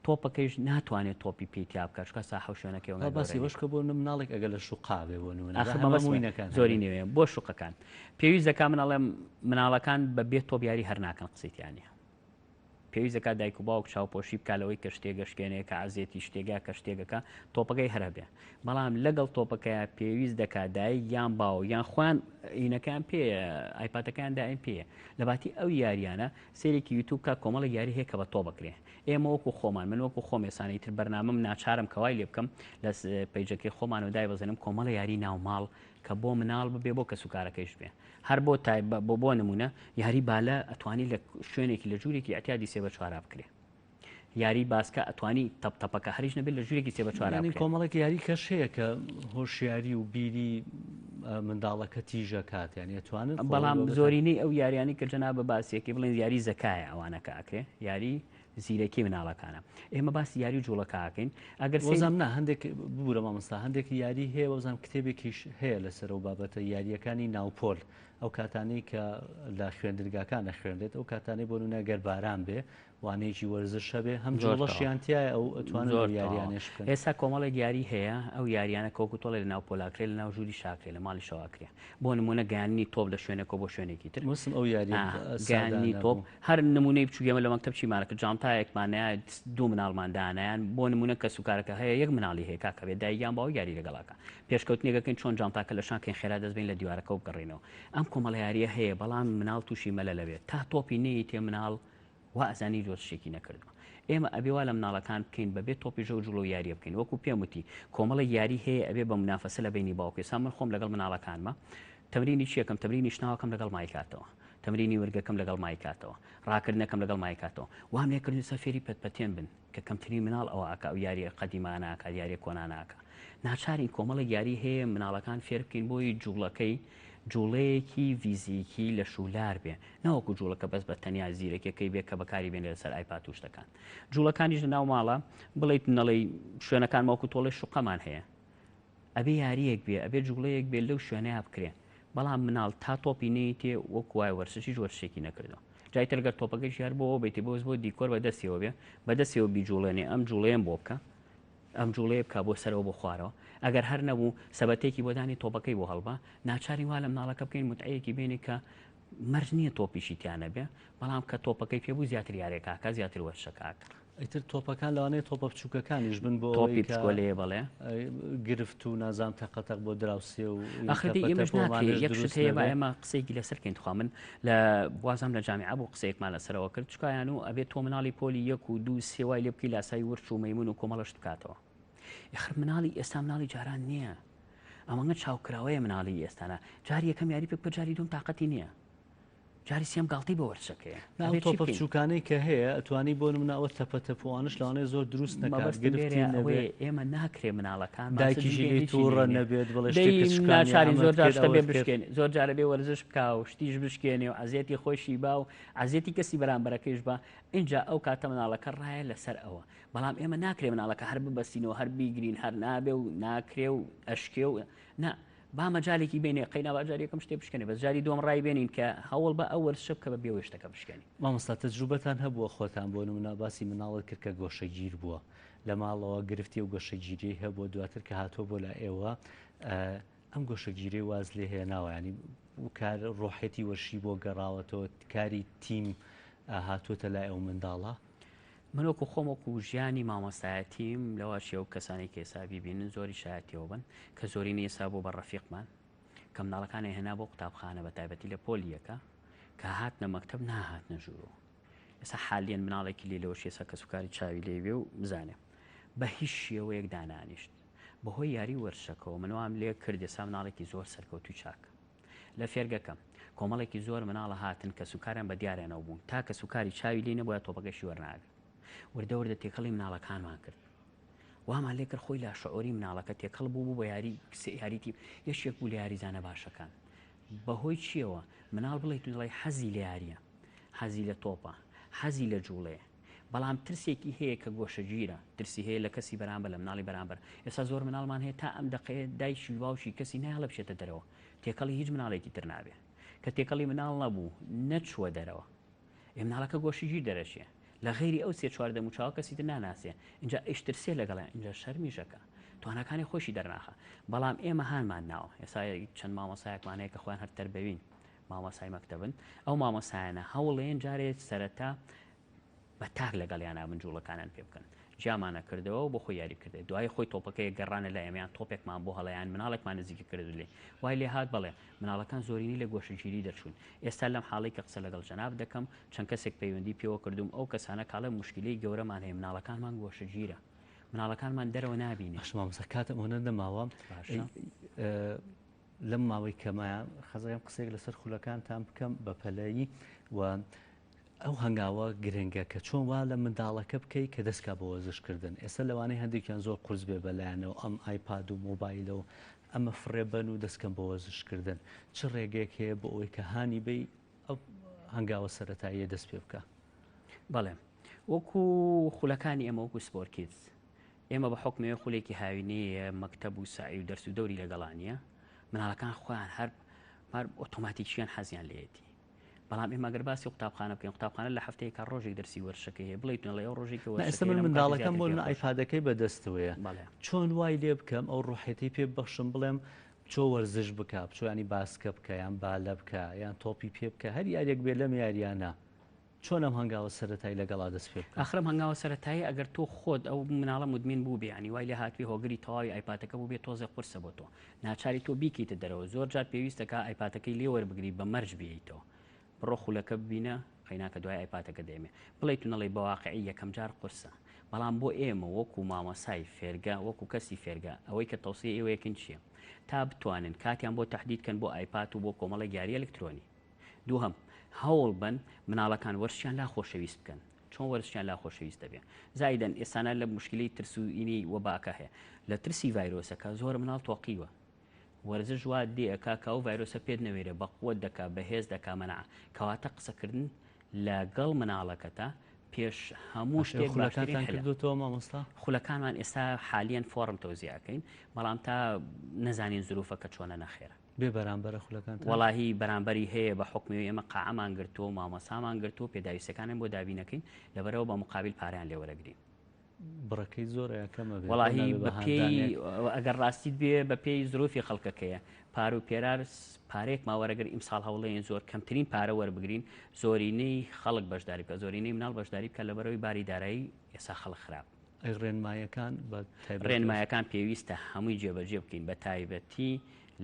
تۆپەکەیش ناتوانێت تۆپی پێی تیا بکات چونکە ساحە و شوێنەکەی ئەوەندە با باسی گەورە ئەوەش نییە. بکە بۆ مناڵێک ئەگەر لە شوقا بێ بۆ نمونە ئاخر با مەبەستمە هەمووی نەکەن زۆری هەبێ. نوێ بۆ شوقەکان پێویست دەکات من ئەڵێم مناڵەکان بە بێ تۆپ یاری هەر ناکەن قسەی تیا نییە پێویست دەکات دایک و باوک چاوپۆشی بکات لەوەی کە شتێک ئەشکێنێ کە عەزێتی شتێکە کە شتێکەکە تۆپەکەی هەر هەبێ بەڵام لەگەڵ تۆپەکەیا پێویست دەکات دایک یان باوک یان خۆیان ئینەکەیان پێ ئایپاتەکەیان دایم پێیە لەباتی ئەو یاریانە سەیرێکی یوتوب بکە کۆمەڵێک یاری هەیە کە بە تۆپ ئەکرێ ئێمە وەکو خۆمان من وەکو خۆم ئێسانەی تر بەرنامەم ناچارم کە وای لێ بکەم لە پەیجەکەی خۆمان و دایبەزێنم کۆمەڵە یاری ناو ماڵ کە بۆ مناڵ ببێ بۆ کەسوکارەکەیش بێ هەر بۆ تای بۆ بۆ نمونە یاری بالە ئەتوانی لە شوێنێکی لە ژوورێکی ئەتیادی سێ بە چوارا بکرێ یاری باسکە ئەتوانی تەپ تەپەکە هەریش نەبێت لە ژوورێکی سێ بە چوارا یانی بکرێ. کۆمەڵێک یاری کەش هەیە کە هۆشیاری و بیری منداڵەکە تیژە کات یانی ئەتوانن خۆ بەڵام بە بە زۆرینەی ئەو یاریانی کە جەنابە باسیەکەی بڵێن یاری زەکایە ئەوانە کە ئەکرێ یاری زیرەکی مناڵەکانە ئێمە باسی یاری و جوڵەکە ئەکەین ئەگەر سەیر وەزام نا هەندێک ببورە مامۆستا هەندێک یاری هەیە وەزام کتێبێکیش هەیە لەسەر ئەو بابەتە یاریەکانی ناوپۆل ئەو کاتانەی کە لە خوێندنگاکان ئەخوێنرێت ئەو کاتانەی بۆ نمونە گەر باران بێ وانەیەکی وەرزش هەبێ هەم زۆر تەواو. جوڵەشیان تیایە ئەو ئەتوانن زۆر ئەو تەواوە. یاریانەش بکەن. ئێستا کۆمەڵێک یاری هەیە ئەو یاریانە کە وەکو تۆڵێ لە ناو پۆلا ئەکرێ لە ناو ژووری شاکرێ لە ماڵی شەو ئەکرێ بۆ نمونە گەیاندنی تۆپ لە شوێنێکەوە بۆ شوێنێکی تر وسم ئەو یاریە گەیاندنی سادانە تۆپ بوو. هەر نمونەی بچووک ئێمە لە مەکتەب چیمان ئەکرد جانتایەک. جانتایەکمان نایە دوو مناڵمان دانایان بۆ نمونە کەس و کارەکە هەیە یەک مناڵی هەیە کاکە بێت دایک یان باوک یاری لەگەڵاکە پێشکەوتنێکەکەین چۆن جانتاکە لە شان کەین خێرا دەست بین لە دیوارەکە و بگەڕێینەوە ئەم کۆمەڵە یاریە هەیە بەڵام مناڵ تووشی مەلەلە بێت تا تۆپی نەیتێ مناڵ وا ئەزانی زۆر شتێکی نەکردووە ئێمە ئەبێ وا لە مناڵەکان بکەین بەبێ تۆپی ژەو جوڵە و یاریە بکەین وەکو پێم وتی کۆمەڵێک یاری هەیە ئەبێ بە منافەسە لە بینی باوک ئێستا من خۆم لەگەڵ مناڵەکانمە تەمرینی چیەکەم تەمرینی شناوەکەم لەگەڵ مایکاتەوە تەمرینی ورگەکەم لەگەڵ مایکاتەوە ڕاکردنەکەم لەگەڵ مایکاتەوە وام لێکردن سە فێری پەتپەتێن بن کە کەمترین مناڵ ئەوە ئەکا ئەو یاریە قەدیمانە ئەکات یاریە کۆنانە ئەکا ناچارین کۆمەڵێک یاری هەیە مناڵەکان فێر بکەین بۆی جوڵەکەی جوڵەیەکی ڤیزیکی لە شولار بێ نەوەکو جوڵەکە بەس بە تەنیا زیرەکیەکەی بێ کە بەکاری بێنێ لەسەر ئایپاد و شتەکان جوڵەکانیش لە ناو ماڵە بڵیت نەڵێی شوێنەکان وەکو تۆڵێ شوقەمان هەیە ئەبێ یاریەک بێ ئەبێ جوڵەیەک بێ لەو شوێنەیا بکرێ بەڵام مناڵ تا تۆپی نەیتێ وەکو وایە وەرزشیش وەرزشێکی نەکردوە جا ئیتر گەر تۆپەکەیشی هەر بۆ ئەوە بێتی بۆس بۆ دیکۆر بە دەستیەوە بێ بە دەستیەوە بیجوڵێنێ ئەم جوڵەیەم بۆ بکە ئەم جوڵەیە بکە بۆ سەرەوە بۆ خوارەوە ئەگەر هەر نەبوو سەبەتێکی بۆ دانی تۆپەکەی بۆ هەڵبە ناچارین وا لە مناڵەکە بکەین متعەیەکی بێنێ کە مەرج نییە تۆپیشی تیا نەبێ بەڵام کە تۆپەکەی پێ بوو زیاتر یارێکاکە زیاتر وەرشەکاکە ئیتر تۆپەکان لەوانەیە تۆپە بچووکەکانیش بن بۆ تۆپی بچکۆلەیە بەڵێ گرفت و نازام تەقەتەق بۆ دراوسێ و ئاخر دەی ئێمەش ناکرێ یەک شت هەیە با ئێمە قسەیەکی لەسەر کەین تخوا من لە وازم لە جامیعە بوو قسەیەکمان لەسەرەوە کرد چکایان و ئەبێت تۆ مناڵی پۆلی یەک و دوو سێ وای لێ بکەی لاسایی ورچ و مەیمون و کۆمەڵە شت بکاتەوە ئەخر مناڵی ئێستا مناڵی جاران نییە ئەمەنگە چاوکراوەیە مناڵی ئێستانە جاری یەکەم یاری پێ بکە جاری دوم تااقەتی نییە جاری سێم گاڵتەی بە وەرزشەکەیە. نا ئەو تۆپە بچوکانەی کە هەیە ئەتوانی بۆ نمونە ئەوە تەپە تەپ و ئەوانەش لەوانەیە زۆر دروست نەکات مەبەستم گرفتی لێرەیە نەبێ ئەوەیە ئێمە ناکرێ مناڵەکانمان چ دایکیشی دوورێ لێی هیچی توڕە لێ نییە. نەبێت بڵێ دەی شتێکت شکان یا ناچارین ئەمەت زۆر جار کرد شتە بێ ئەوەت کرد. بشکێنێ زۆر جارە بێ وەرزش بکا و شتیش بشکێنێ و عەزیەتی خۆیشی با و عەزیەتی کەسی بەرامبەرەکەیش با ئینجا ئەو کاتە مناڵەکە ڕایە لەسەر ئەوە بەڵام ئێمە ناکرێ مناڵەکە هەر ببەستینەوە هەر بیگرین هەر نابێ و ناکرێ و ئەشکێ و نا با مەجالێکی بێنێ قەینا با جاری یەکەم شتێ بشکێنێ بەس جاری دووەم ڕای بێنین کە هەوڵ بە ئەو وەرزشە بکە بە بێوەی شتەکە بشکێنی. مامۆستا تەجروبەتان هەبووە خۆتان بۆ نمونە باسی مناڵت کرد کە گۆشەگیر بووە لە ماڵەوە گرفتی ئەو گۆشەگیریەی هەبووە دواتر کە هاتووە بۆ لای ئێوە ئەم گۆشەگیری واز لێ هێناوە ینی کار ڕۆحێتی وەرشی بۆ گەڕاوەتەوە کاری تیم هاتووەتە لای ئەو منداڵە؟ من وەکو خۆم وەکو ژیانی مامۆستایەتیم لەوە چیە و کەسانی کە ئێستا بیبینن زۆری شایەتیەوە بن کە زۆرینەی ئێستا بۆ بە ڕەفیقمان کە مناڵەکانی هێنا بۆ قوتابخانە بە تایبەتی لە پۆلی یەکە کە هاتنە مەکتەب ناهاتنە ژوورەوە ئێستا حالیەن مناڵێکی لێ لەوە ئێستا کەسوکاری چاوی لێ بێ و بزانێ بە هیچ شێوەیەک دانانیشت بەهۆی یاری وەرشەکەەوە منوام لێ کرد ئێستا مناڵێکی زۆر سەرکەوتوی چاک لە فێرگەکەم کۆمەڵێکی زۆر مناڵە هاتن کەسوکاریان بە دیاریانەوە بوون تا کەسوکاری چاوی لێ نەبووە تۆپەکەشی وەرناگرت وردە وردە تێکەڵی مناڵەکانمان کرد وامان لێ کرد خۆی لاشعوری مناڵەکە تێکەڵ بوو بوو بە یاری یاری تیپ یەکێک بوو لە یاریزانە باشەکان بەهۆی چییەوە مناڵ بڵێیت دڵی حەزی لە یاریە حەزی لە تۆپە حەزی لە جوڵەیە بەڵام ترسێکی هەیە کە گۆشەگیرە، ترسی هەیە لە کەسی بەرامبەر، لە مناڵی بەرامبەر. ئێستا زۆر مناڵمان هەیە تا ئەم دەقەیە دایکی و باوکی کەسی نایەڵێ بچێتە دەرەوە، تێکەڵی هیچ مناڵێکی تر نابێ. کە تێکەڵی مناڵ نەبوو، نەچووە دەرەوە، ئێ مناڵەکە گۆشەگیر دەرەچێ. لە غەیری ئەو سێ چوار دەموچاوە کەسی تر ناناسێ. ئینجا ئەیشترسێ لەگەڵیان، ئینجا شەرمیش ئەکا. تواناکانی خۆیشی دەرناخا. بەڵام ئێمە هانمان ناوە. ئێستا چەند مامۆستایەکمان هەیە کە خۆیان هەر تەربەوین، مامۆستای مەکتەبن. ئەو مامۆستایانە هەوڵێن جارێ سەرەتا بە تاک لەگەڵیانا بن جوڵەکانیان پێ بکەن جیامانە کردەوە و بۆ خۆی یاری بکردێت دوای خۆی تۆپەکەی گەڕانە لای ئێمەیان تۆپێکمان بۆ هەڵەیان مناڵێکمان نزیکە کرد لێ وای لێ هات بەڵێ مناڵەکان زۆرینەی لە گۆشەگیری دەرچوون ئێستا لەم حاڵی کە قسە لەگەڵ جەناب دەکەم چەند کەسێک پەیوەندی پێوە کردوم ئەو کەسانە کاڵێ مشکلەی گەورەمان هەیە مناڵەکانمان گۆشەگیرە مناڵەکانمان دەرەوە نابینێ باش مامۆستا کاتم ئەوەنە نەماوە باشە لەم ماوەی کەمایە خەزەکەم قسەیەک لەسەر خولەکانتان بکەم بە پەلەیی و ئەو هەنگاوە گرنگە کە چۆن وا لە منداڵەکە بکەی کە دەست کا بە وەرزش کردن ئێستا لەوانەیە هەندێکیان زۆر قورس بێ بەلایانەوە ئەم ئایپاد و مۆبایلە و ئەمە فڕێ بەن و دەست کەن بە وەرزش کردن چ ڕێگەیەک هەیە بۆ ئەوەی کە هانی بەی ئەو هەنگاوە سەرەتاییە دەست پێ بکا؟ بەڵێ وەکو خولەکانی ئێمە وەکو سپۆر کیدز ئێمە بە حوکمی ئەوەی خولێکی هاوینەیە مەکتەب و سەعی و دەرس و دەوری لەگەڵا نییە مناڵەکان خۆیان هەر هەر ئۆتۆماتیکیان حەزیان لێیەتی بەڵام ئێمە گەر باسی قوتابخانە بکەین قوتابخانە لە هەفتەیەکا ڕۆژێک دەرسی وەرشەکەی هەیە بڵێیت نەڵێ ئەو ڕۆژێکی نا ئێستا وەرشەکەی من لەم کاتە منداڵەکەم زیاتر بۆ پێ نمونە خۆشە ئایپادەکەی بەدەستەوەیە بەڵێ چۆن وای لێ بکەم ئەو ڕۆحیەتەی پێ ببەخشم بڵێم بچۆ وەرزش بکە بچۆ ینی باسکە بکە یان بالە بکە یان تۆپی پێ بکە هەر یاریەک بێ لەم یاریانە. چۆن ئەم هەنگاوە سەرەتایی لەگەڵا دەست پێ بکەم؟ ئاخر ئەم هەنگاوە سەرەتاییە ئەگەر تۆ خۆت ئەو مناڵە مدمین بووبێ یانی وای لێ هاتبێ هۆگری تەواوی ئایپاتەکە بووبێ تۆزێ قورسە بۆ تۆ ناچاری تۆ بیکەیتە دەرەوە زۆر جار پێویستە کە ئایپاتەکەی لێ وەربگری بە مەرج بێیتەوە بڕۆ خولەکە ببینە قەیناکە دوای ئایپاتەکە دێمێ بڵێیت و نەڵێی بە واقعی یەکەم جار قورسە بەڵام بۆ ئێمە وەکو مامۆسای فێرگە وەکو کەسی فێرگە ئەوەی کە تەوسیە ئێوەیەکن چییە تا بتوانن کاتیان بۆ تەحدید کەن بۆ ئایپات و بۆ کۆمەڵێک یاری ئەلکترۆنی دووهەم، هەوڵ بەن مناڵەکان وەرزشیان لا خۆشەویست بکەن. چۆن وەرزشیان لا خۆشەویست دەبێ؟ زایدەن ئێستانە لە موشکیلەی ترس و ئینی وەباکە هەیە. لە ترسی ڤایرۆسەکە زۆر مناڵ تۆقیوە. وەرزش وا دێ ئەکا کە ئەو ڤایرۆسە پێت نەوێرێ، بەقوەت دەکا، بەهێز دەکا، مەناعە. کەواتە قسەکردن لەگەڵ مناڵەکەتا پێش هەموو باشە شتێک باشترین خولەکانتان حلە. کردووەتەوە مامۆستا؟ خولەکانمان ئێستا حالیەن فۆڕم تەوزیع ئەکەین، بەڵام تا نەزانین زروفەکە چۆنە نەخێرە. بێ بەرامبەرە خولەکانتان؟ وەڵاهی بەرامبەری هەیە بە حوکمی ئێمە قاعەمان گرتووە و مامۆسامان گرتووە پێداویستەکانیان بۆ دابینەکەین لەبەرئەوە بە مقابل پارەیان لێ وەرەگرین. بڕەکەی زۆرە یا کەمە بێ؟ بۆ وەڵاهی نابێ بە بە پێی هاندانێک؟ ئەگەر ڕاستیت بێ بە پێی زروفی خەڵکەکەیە پار و پێرار پارەیەکمان وەرەگرت ئیمساڵ هەوڵەیەن زۆر کەمترین پارە وەربگرین زۆرینەی خەڵک بەشداری بکە زۆرینەی مناڵ بەشداری بکە لەبەرئەوەی باری دارایی ئێستا خەڵک خراپ. ئەی ڕێنمایەکان بە تایبەت؟ ڕێنمایەکان پێویستە هەمووی جێبەجێ بکەین بە تایبەتی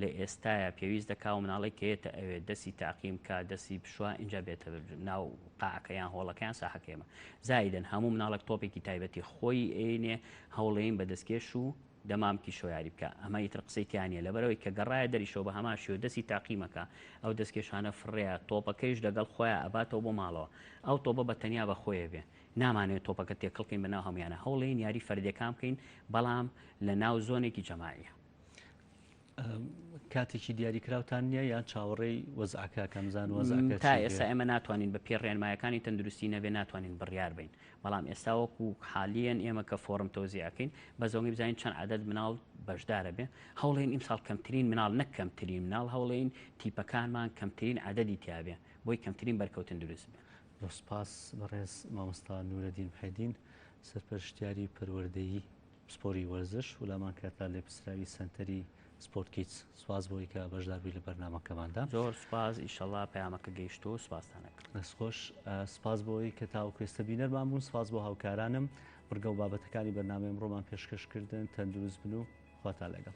لە ئێستایا پێویست دەکا و مناڵێک کە یەتە ئەوێ دەستی تاقیم کا دەستی بشوا ئینجا بێتە ناو قاعەکە یان هۆڵەکە یان ساحەکە ئێمە زایدەن هەموو مناڵێک تۆپێکی تایبەتی خۆی ئەینێ هەوڵێین بە دەستکێش و دەمامکی شۆیاری بکە ئەمە ئیتر قسەی تیا نییە لەبەرەوەی کە گەڕایە دەریشەوە بە هەمان شێوە دەستی تاقیمەکە ئەو دەستکێشانە فڕێیە تۆپەکەیش لەگەڵ خۆیان ئەباتەوە بۆ ماڵەوە ئەو تۆپە بە تەنیا بە خۆیە بێ نامانەوێت تۆپەکە تێکەڵ کەین بە ناو هەموویانە هەوڵێین یاری فەردیەکان بکەین بەڵام لە ناو زۆنێکی جەماعیە. کاتێکی دیاریکراوتان نییە یان چاوەڕێی وەزعەکە کەم زان وەزعەکە تا ئێستا ئێمە ناتوانین بە پێی ڕێنمایەکانی تەندروستی نەبێ ناتوانین بڕیار بین بەڵام ئێستا وەکو حالیەن ئێمە کە فۆرم تەوزیعەکەین بە زۆنگی بزانین چەند عدد مناڵ بەشدارە بێ هەوڵێن ئیمساڵ کەمترین مناڵ نەک کەمترین مناڵ هەوڵێن تیپەکانمان کەمترین عددی تیاابێ بۆی کەمترین بەرکەوتن دروست بێ. زۆر سپاس بەڕێز مامۆستا نورەدین محێدین سەرپەرشتیاری پەروەردەیی پسپۆری وەرزش و لامان کاتا لێپرسراوی سەنتەری سپۆرت کیدز سپاس بۆی کە بەشدار بووی لە بەرنامەکەماندا. زۆر سوپاس ئیشەڵا پەیامەکە گەیشتووە و سوپاستان ئەکەم. دەست خۆش سپاس بۆی کە تاوەکو ئێستا بینەرمان بوون سپاس بۆ هاوکارانم بڕگە و بابەتەکانی بەرنامەی ئەمڕۆمان پێشکەش کردن تەندروست بن و خواتان لەگەڵ.